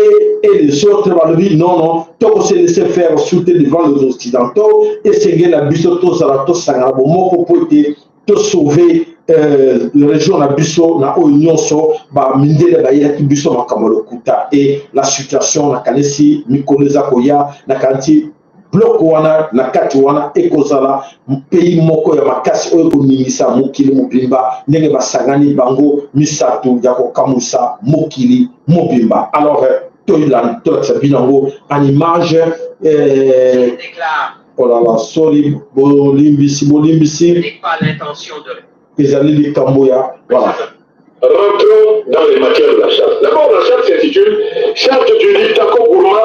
et les autres balobi non, non, tokose laisser faire surtout devant les Occidentaux. Esengeli na biso tozala tosangana bomoko po ete tosauve région na biso na oyo nyonso bamindele bayelaki biso makambo lokuta. Et la situation, nakanisi mikolo eza koya, nakanisi bloc wana na kati wana ekozala pays moko ya makasi oyo ekoningisa mokili mobimba, ndenge basangani bango misato ya kokamwisa mokili mobimba. Alors Tolakisa bino yango en image. Eh, oh là là, sorry, bolimbisi, bolimbisi, ezali likambo ya, voilà. Rentrons dans les matières de la charte. D'abord, la charte s'intitule Charte du Liptako Gourma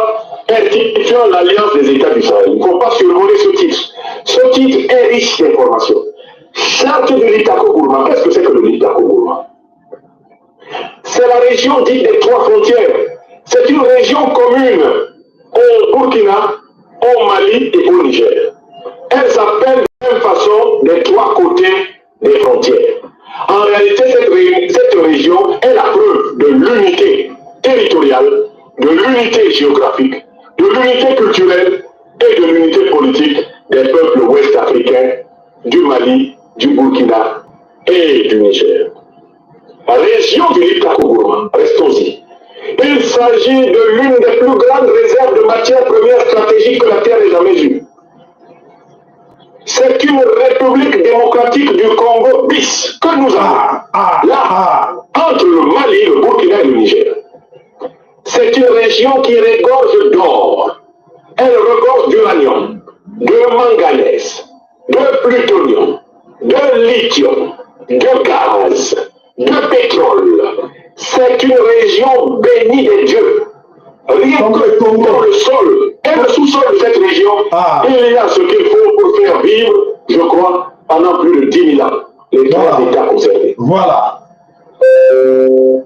instituant l'Alliance des États du Sahel. Il ne faut pas survoler ce titre. Ce titre est riche d'informations. Charte du Liptako Gourma. Qu'est-ce que c'est que le Liptako Gourma? C'est la région dite des trois frontières. C'est une région commune au Burkina, au Mali et au Niger. Elle s'appelle de même façon des trois côtés des frontières. En réalité, cette région est la preuve de l'unité territoriale, de l'unité géographique, de l'unité culturelle et de l'unité politique des peuples ouest-africains du Mali, du Burkina et du Niger. La région du Liptako-Gourma, restons-y. Il s'agit de l'une des plus grandes réserves de matières premières stratégiques que la Terre ait jamais eues. C'est une république démocratique du Congo bis que nous avons là, entre le Mali, le Burkina et le Niger. C'est une région qui regorge d'or. Elle regorge d'uranium, de manganèse, de plutonium, de lithium, de gaz, de pétrole. C'est une région bénie des dieux. Rien que dans le sol et le sous-sol de cette région, il y a ce qu'il faut pour faire vivre, je crois, pendant plus de 10 000 ans, les trois États concernés. Voilà.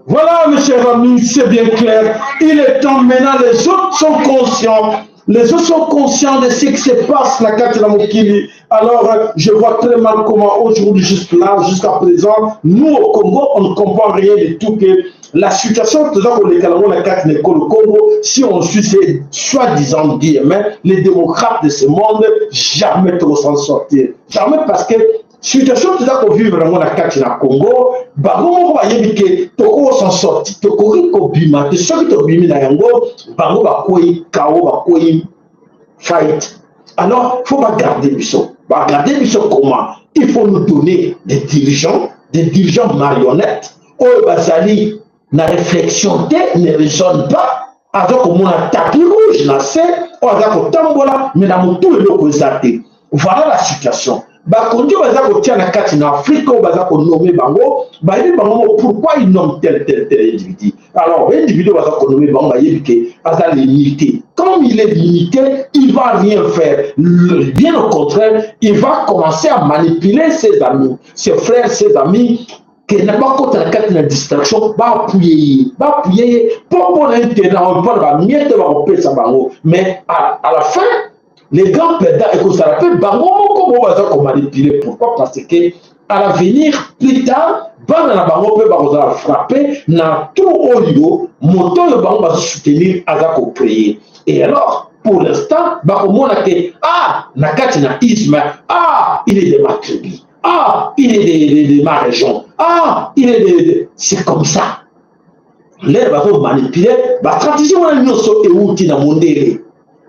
Voilà, mes chers amis, c'est bien clair. Il est temps maintenant, les autres sont conscients. Les autres sont conscients de ce qui se passe na kati na mokili. Alors, je vois très mal comment aujourd'hui, juste là, jusqu'à présent, nous au Congo, on ne comprend rien du tout, que la situation na kati na Congo, si on suit ces soi-disant dire, mais les démocrates de ce monde, jamais trop s'en sortir. Jamais, parce que situation toza kovivre yango na kati na Congo, bango moko bayebi ke tokoki s'en sortir, tokoki kobima te. Soki tobimi na yango, bango bakwei kao, bakwei fight. Alors faut bagarder biso. Bagarder biso comment? Il faut nous donner des dirigeants, des dirigeants marionnettes oyo bazali na réflexion te, ne raisonne pas, aza komona tapis rouge na se oyo aza kotambola, mais na motu eloko eza te. Voilà la situation. Bakonzi oyo baza kotia na kati na Afrique, oyo baza konommer bango, bayebi bango mo pourquoi ils nomment tel, tel, tel individu. Alors individu baza konommer bango, bayebi ke aza limité. Comme il est limité, il va rien faire. Bien au contraire, il va commencer à manipuler ses amis, ses frères, ses amis, ke na bakota na kati na distraction, baappuyer ye, baappuyer ye mpo mpona intérêt, mpona bamiettes bakopesa bango. Mais à la fin, les grands perdants ekozala mpe bango moko bo baza komanipuler. Pourquoi? Parce que à l'avenir, plus tard, bana na bango mpe bakozala frappé na trou oyo moto oyo bango bazosoutenir aza kocréer. Et alors, pour l'instant, bakomona ke ah, na kati na isme, ah, il est de ma tribu, ah, il est de ma région, ah, il est de. C'est comme ça l'heure bazomanipuler. Bastratégie wana nyonso euti na mondele,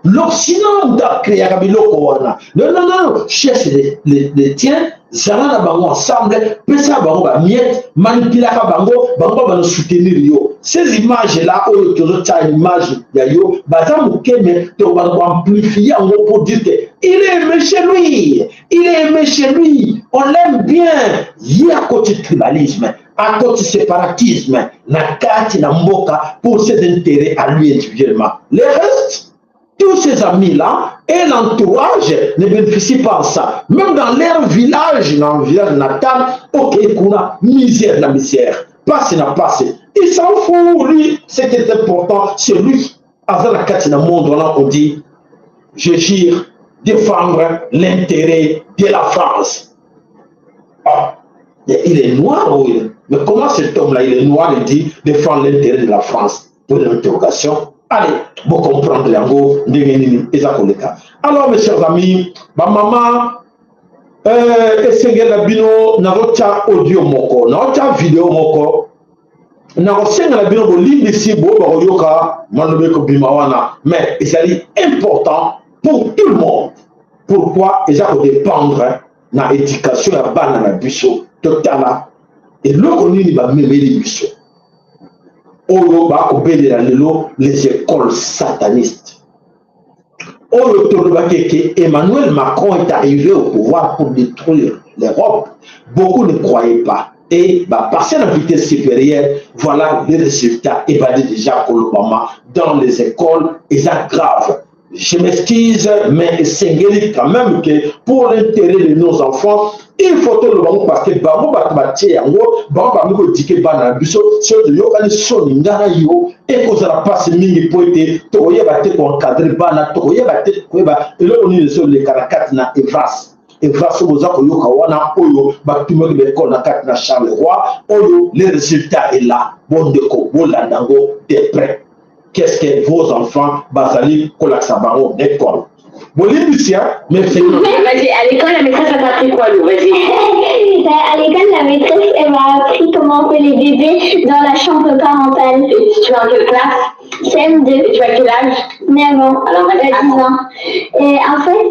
l'Occident, moto acréaka biloko wana. Non, non, non, cherche les tiens, zala na bango ensemble, pesa bango bamiettes, manipulaka bango, bango bana soutenir yo. Ces images là oyo tozotia, image ya yo, baza moke, mais tobanda koamplifier yango pour dire que il est aimé chez lui, il est aimé chez lui, on l'aime bien. Ye akoti tribalisme, akoti séparatisme na kati na mboka pour ses intérêts à lui individuellement. Les restes, tous ces amis-là et l'entourage ne bénéficient pas de ça. Même dans leur village, dans le village natal, ok, kuna, misère la misère, passe n'a passé. Il s'en fout, lui, ce qui est important, c'est lui. Avant la kati na monde, on dit, je jure défendre l'intérêt de la France. Ah, il est noir, oui. Mais comment cet homme-là, il est noir, il dit défendre l'intérêt de la France? Pour l'interrogation. Allez, vous comprendre yango ndenge nini eza koleka. Alors, mes chers amis, bamama, esengeli na bino, nakotia audio moko, nakotia video moko, nakosenga na bino bolimbisi bo bakoyoka maloba ekobima wana, mais ezali important pour tout le monde. Pourquoi? Eza kodépendre na éducation ya bana na biso. Totala eloko nini bamemeli biso. Oyo bakobelela lelo les écoles satanistes. Oyo tolobaki que Emmanuel Macron est arrivé au pouvoir pour détruire l'Europe, beaucoup ne croyaient pas. Et bah, passer à la vitesse supérieure, voilà les résultats ebandi déjà kolobama dans les écoles, eza grave. Je m'excuse, mais esengeli quand même que pour l'intérêt de nos enfants, il faut toloba yango parce que bango bato batie yango, bango bango kodike bana na biso. Soki toyokani soni nga na yo, ekozala mpasi mingi mpo ete tokoyeba te koencadre bana, tokoyeba te koyeba eloko nini ezoleka na kati na Evas. Evas oyo boza koyoka wana, oyo batumaki baekole na kati na Charleroi, oyo le résultat est là. Bondeko, bolanda yango de près. Qu'est-ce que vos enfants bazali kolakisa bango na école? Bolimbisi, mais Vas-y, à l'école, la maîtresse, elle t'a appris quoi, Lou? Vas-y. À l'école, la maîtresse, elle m'a appris comment on fait les bébés dans la chambre parentale. Et tu es en quelle classe? CM2. Et tu as quel âge? 9 ans. Alors, vas-y, 10 ans. Et en fait,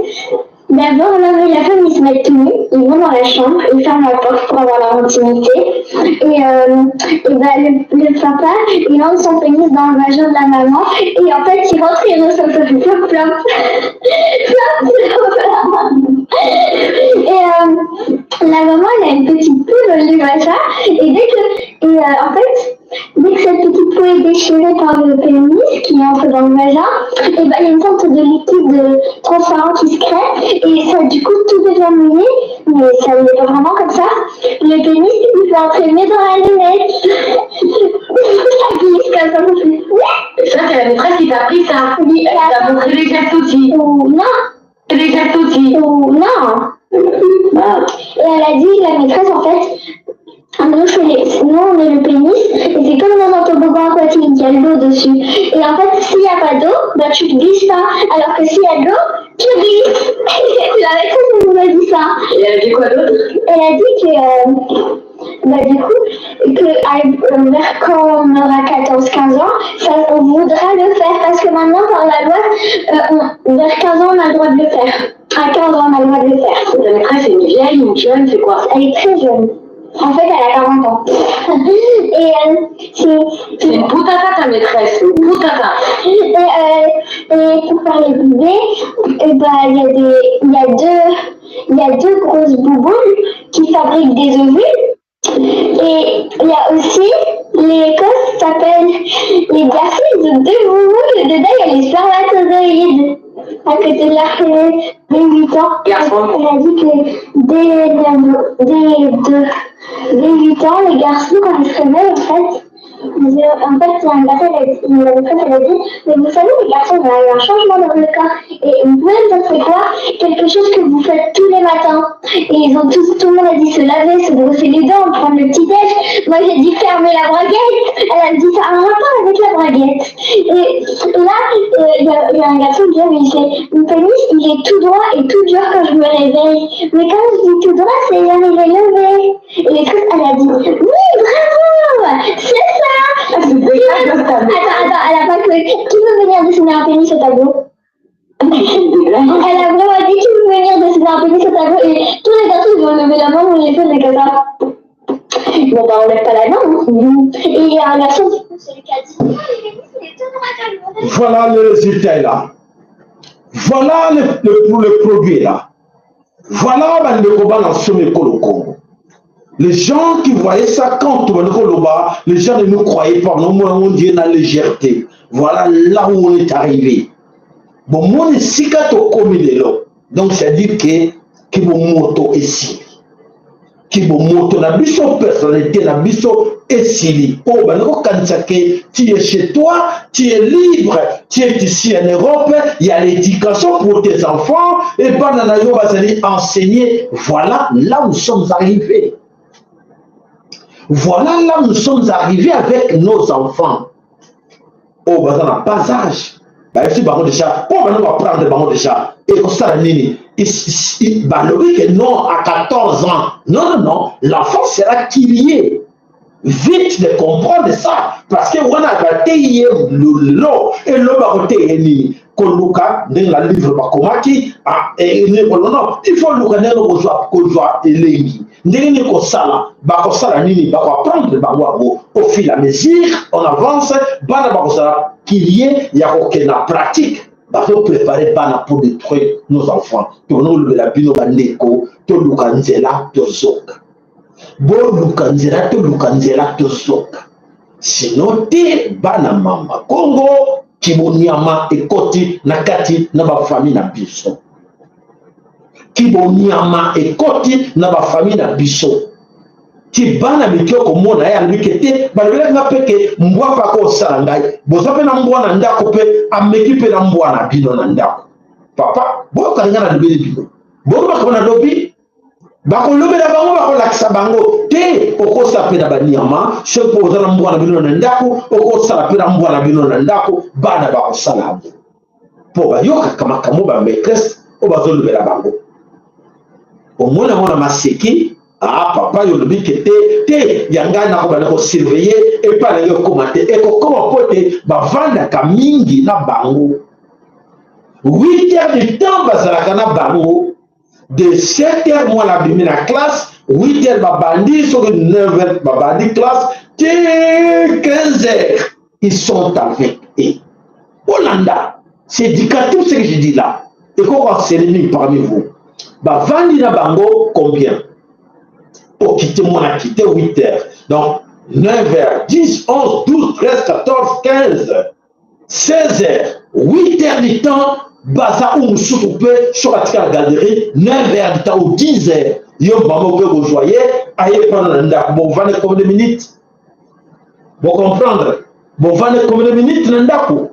d'abord, l'homme et la femme, ils se mettent tout nus, ils vont dans la chambre, ils ferment la porte pour avoir leur intimité. Et bah, le papa, il lance son pénis dans le vagin de la maman. Et en fait, il rentre et il ressort, ça fait flop, flop. Flop, flop. Et la maman, elle a une petite poule du vagin. Et dès que, et en fait, dès que cette petite peau est déchirée par le pénis qui entre dans le vagin, et ben, il y a une sorte de liquide transparent qui se crée et ça, du coup, tout devient mouillé, mais ça n'est pas vraiment comme ça. Le pénis, il peut entrer mais dans la lunette. Ça glisse comme ça, ça fait Et ça, c'est la maîtresse qui t'a appris ça? Oui. Elle t'a montré les gestes outils. Ou non. Les gestes outils. Ou non. Ah. Et elle a dit, la maîtresse, en fait, nous, nous, on est le pénis, et c'est comme dans un toboggan aquatique, il y a de l'eau dessus. Et en fait, s'il n'y a pas d'eau, bah, tu ne glisses pas. Alors que s'il y a de l'eau, tu glisses. La maîtresse, elle nous a dit ça. Et elle a dit quoi d'autre? Elle a dit que, bah, du coup, que vers quand on aura 14-15 ans, ça, on voudra le faire. Parce que maintenant, par la loi, vers 15 ans, on a le droit de le faire. À 15 ans, on a le droit de le faire. La maîtresse, c'est une vieille, une jeune, c'est quoi? Elle est très jeune. En fait, elle a 40 ans. Et c'est une putata, ta maîtresse, une putata. Et pour parler de bébé, et bah, il y a des, il y a deux, il y a deux grosses bouboules qui fabriquent des ovules. Et il y a aussi, les cosses s'appellent les garçons, ils ont deux bouboules et dedans il y a les spermatozoïdes. À côté de leur pénis, dès 8 ans. Garçon. Elle a dit que dès 8 ans, les garçons, quand ils se réveillent, en fait, en fait, il y a un garçon, la maîtresse, elle a dit, mais vous savez, les garçons, il y a eu un changement dans le corps. Et vous pouvez me dire c'est quoi? Quelque chose que vous faites tous les matins. Et ils ont tous, tout le monde a dit se laver, se brosser les dents, prendre le petit déj. Moi, j'ai dit fermer la braguette. Elle a dit ça a un rapport avec la braguette. Et là, il y a un garçon qui vient, mais il fait, mon pénis, il est tout droit et tout dur quand je me réveille. Mais quand je dis tout droit, c'est il est levé. Et maîtresse, elle a dit, oui, bravo, c'est ça. Ah, c'est dégueulasse, ta Attends, attends, elle a pas cru. Qui veut venir dessiner un pénis au tableau? C'est dégueulasse. Elle a vraiment dit, qui veut venir dessiner un pénis au tableau? Et tous les garçons, ils ont levé la main, on les fait, mais comme ça. Bon, bah, on lève pas la main, hein. Et il y a un garçon, du coup, celui qui a dit, non, le pénis, il est tout droit comme le Voilà le résultat est là. Voilà le produit est là. Voilà bandeko bana somi ekolo Congo. Les gens qui voyaient ça quand on loba, les gens ne nous croyaient pas. Non, moi, on dit la légèreté. Voilà là où on est arrivé. Bon, moi, sika tokomi lelo. Donc, c'est-à-dire que bomoto esili. Ki bomoto na biso personnalité na biso esili. Oh, ben, kanisa ke tu es chez toi, tu es libre, tu es ici en Europe, il y a l'éducation pour tes enfants, et bana na yo bazali enseigner. Voilà là où nous sommes arrivés. Voilà là où nous sommes arrivés avec nos enfants. Oh, ben, dans le passage. Ben, si bango déjà, oh, ben, on va prendre bango déjà. Et comme ça, nini, ben, le que non, à 14 ans. Non, non, non, l'enfant sera qu'il Vite de comprendre ça. Parce que on a raté le lot, et le va rater nini. Koluka, dans la livre bakomaki, ah, et non, non, il faut luka ndenge kozwa elengi. Ndenge nini kosala, bakosala nini, bakoapprendre bango yango au fil à mesure on avance. Bana bakozala kilie ya kokende na pratique. Bazoprépare bana pour détruire nos enfants. Tokolobela bino bandeko, toluka nzela tozoka, boluka nzela, toluka nzela tozoka, sino te bana mama Kongo, kibonyama ekoti na kati na bafamille na biso, kibonyama ekoti na bafamille na biso. Ti bana mike okomona ye alobi ke te, balobelaki nga mpe ke mbwa mpe akosala ngai. Boza mpe na mbwa na ndako, mpe ameki mpe na mbwa na bino na ndako. Papa, boyokani nga nalobeli bino, boyokaka nalobi, bakolobela bango, bakolakisa bango te. Okosala mpe na banyama. Soki mpo oza na mbwa na bino na ndako, okosala mpe na mbwa na bino na ndako. Bana bakosala yango mpo bayokaka makambo ba maîtresse oyo bazolobela bango. Omoni yango na maseki. Ah papa, yo olobi ke te te, ya ngai nakobanda kosurveille epai na ngai ekokoma te, ekokoma mpo ete bavandaka mingi na bango. 8 heures du temps bazalaka na bango, de 7 heures mwana abimi na classe, 8 heures babandi, soki 9 heures babandi classe te, 15 heures ils sont avec eux. Olanda, c'est éducatif ce que je dis là, ekoko enseigner mingi parmi vous. Bavandi na bango combien? Okite mwana kite 8 heures, donc 9 heures, 10, 11, 12, 13, 14, 15, 16 heures, 8 heures du temps baza. U mosusu mpe soki atika na garderie 9 heures du temps ou 10 heures, yo mama oke kozwa ye, aye mpana na ndako. Bovandi combien de minutes? Bocomprendre, bovandi combien de minutes na ndako?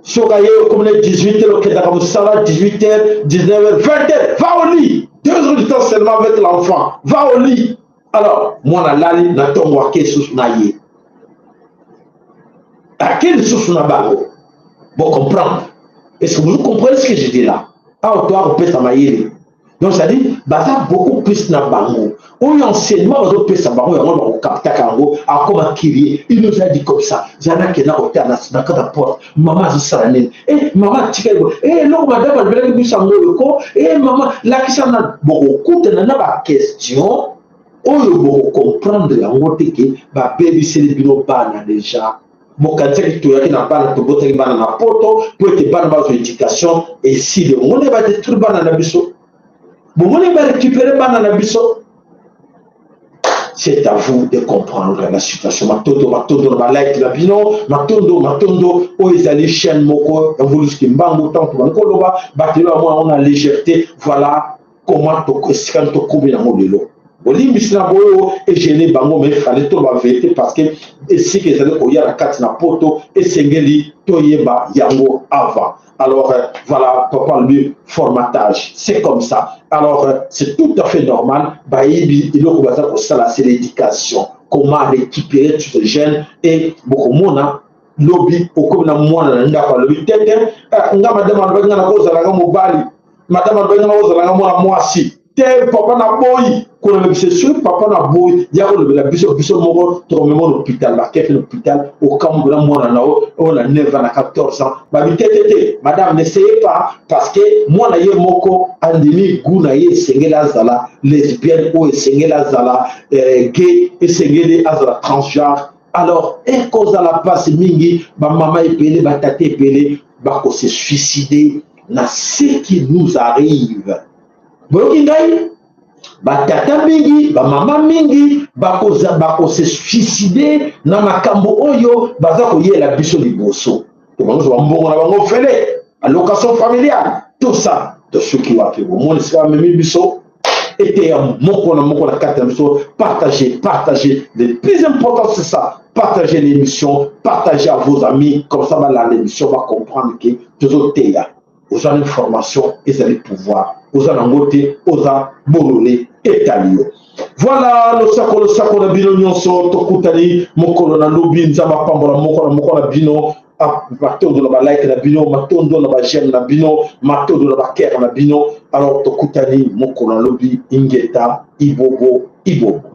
Soki aye okomi na 18 heures, okendaka mosala 18 heures, 19 heures, 20 heures, va au lit. 2 heures du temps seulement avec l'enfant, va au lit. Alors mwana alali na ntongo, ake susu na ye, ake lisusu na bango. Bocomprendre? Est-ce que vous comprenez ce que je dis là? Awa to akopesa mayele. Donc c'est-à-dire baza beaucoup plus na bango. Oyo enseignement bazopesa bango, yango bakokaptaka yango, akoma kirie. Il nous a dit comme ça, zala nakenda kotala na kati ya porte, mama azosala nini? E mama atikali bo e eloko madame alobelaki biso yango oyo ko. E mama, lakisa na bokokutana na baquestion oyo bokocomprendre yango te ke babebiseli bino bana déjà. Bokanisaki toyaki na bana, tobotaki bana na poto po ete bana bazwa éducation. Esili, omoni badétruire bana na biso, bomoni barécupere bana na biso. C'est à vous de comprendre la situation. Matondo, matondo na balike na bino, matondo, matondo. Oyo ezali chaîne moko ya Mvuluzi Kimbangu. Ntango tobandi koloba, bato oyo bamona yango na légèreté. Voilà comment esika tokomi yango lelo. Bolimbisi na boyo egene bango, mais fallait toloba vérité, parce que esika ezali koya na kati na poto, esengeli toyeba yango avant. Alors voilà, papa lui formatage, c'est comme ça. Alors c'est tout à fait normal. Bayebi eloko baza kosala, c'est l'éducation, comment récupérer tous ces jeunes. Et bokomona lobi okomi na mwana na ndako, alobi te te, nga madame alobaki nga nakozalaka mobali, madame alobaki nga nakozalaka mwana mwasi te, papa na boyi kolobisa. Soki papa na boyi ya kolobela biso, biso moko tokomema na hôpital, bakeke na hôpital. Okambola mwana na yo oyo na 9 ans, na 14 ans, babi te te te, madame, n'essayez pas, parce que mwana ye moko andimi goût na ye, esengeli azala lesbienne, oyo esengeli azala gay, esengeli azala transgenre. Alors ekozala mpasi mingi. Bamama ebele, batata ebele bakose suicider na ce qui nous arrive. Boyoki ngai, batata mingi, bamama mingi bakose suicider na makambo oyo baza koyela biso liboso. Tobanozwa bambongo na bango fele, allocation familiale, tout ça. Tosuki wapi? Bomoni esika bamemi biso. Eteya moko na moko na kati na biso. Partagez, partagez, le plus important c'est ça. Partagez l'émission, partagez à vos amis, comme ça balanda émission, bacomprendre ke tozoteya. Oza na information, ezali pouvoir. Oza nango te, oza bolole, etali yo. Voilà, losako, losako na bino nyonso. Tokutani mokolo na lobi. Nzambe apambola moko na moko na bino. Matondo na balike na bino, matondo na baj'aime na bino, matondo na bacœur na bino. Alors tokutani mokolo na lobi. Ingeta, ibobo, ibobo.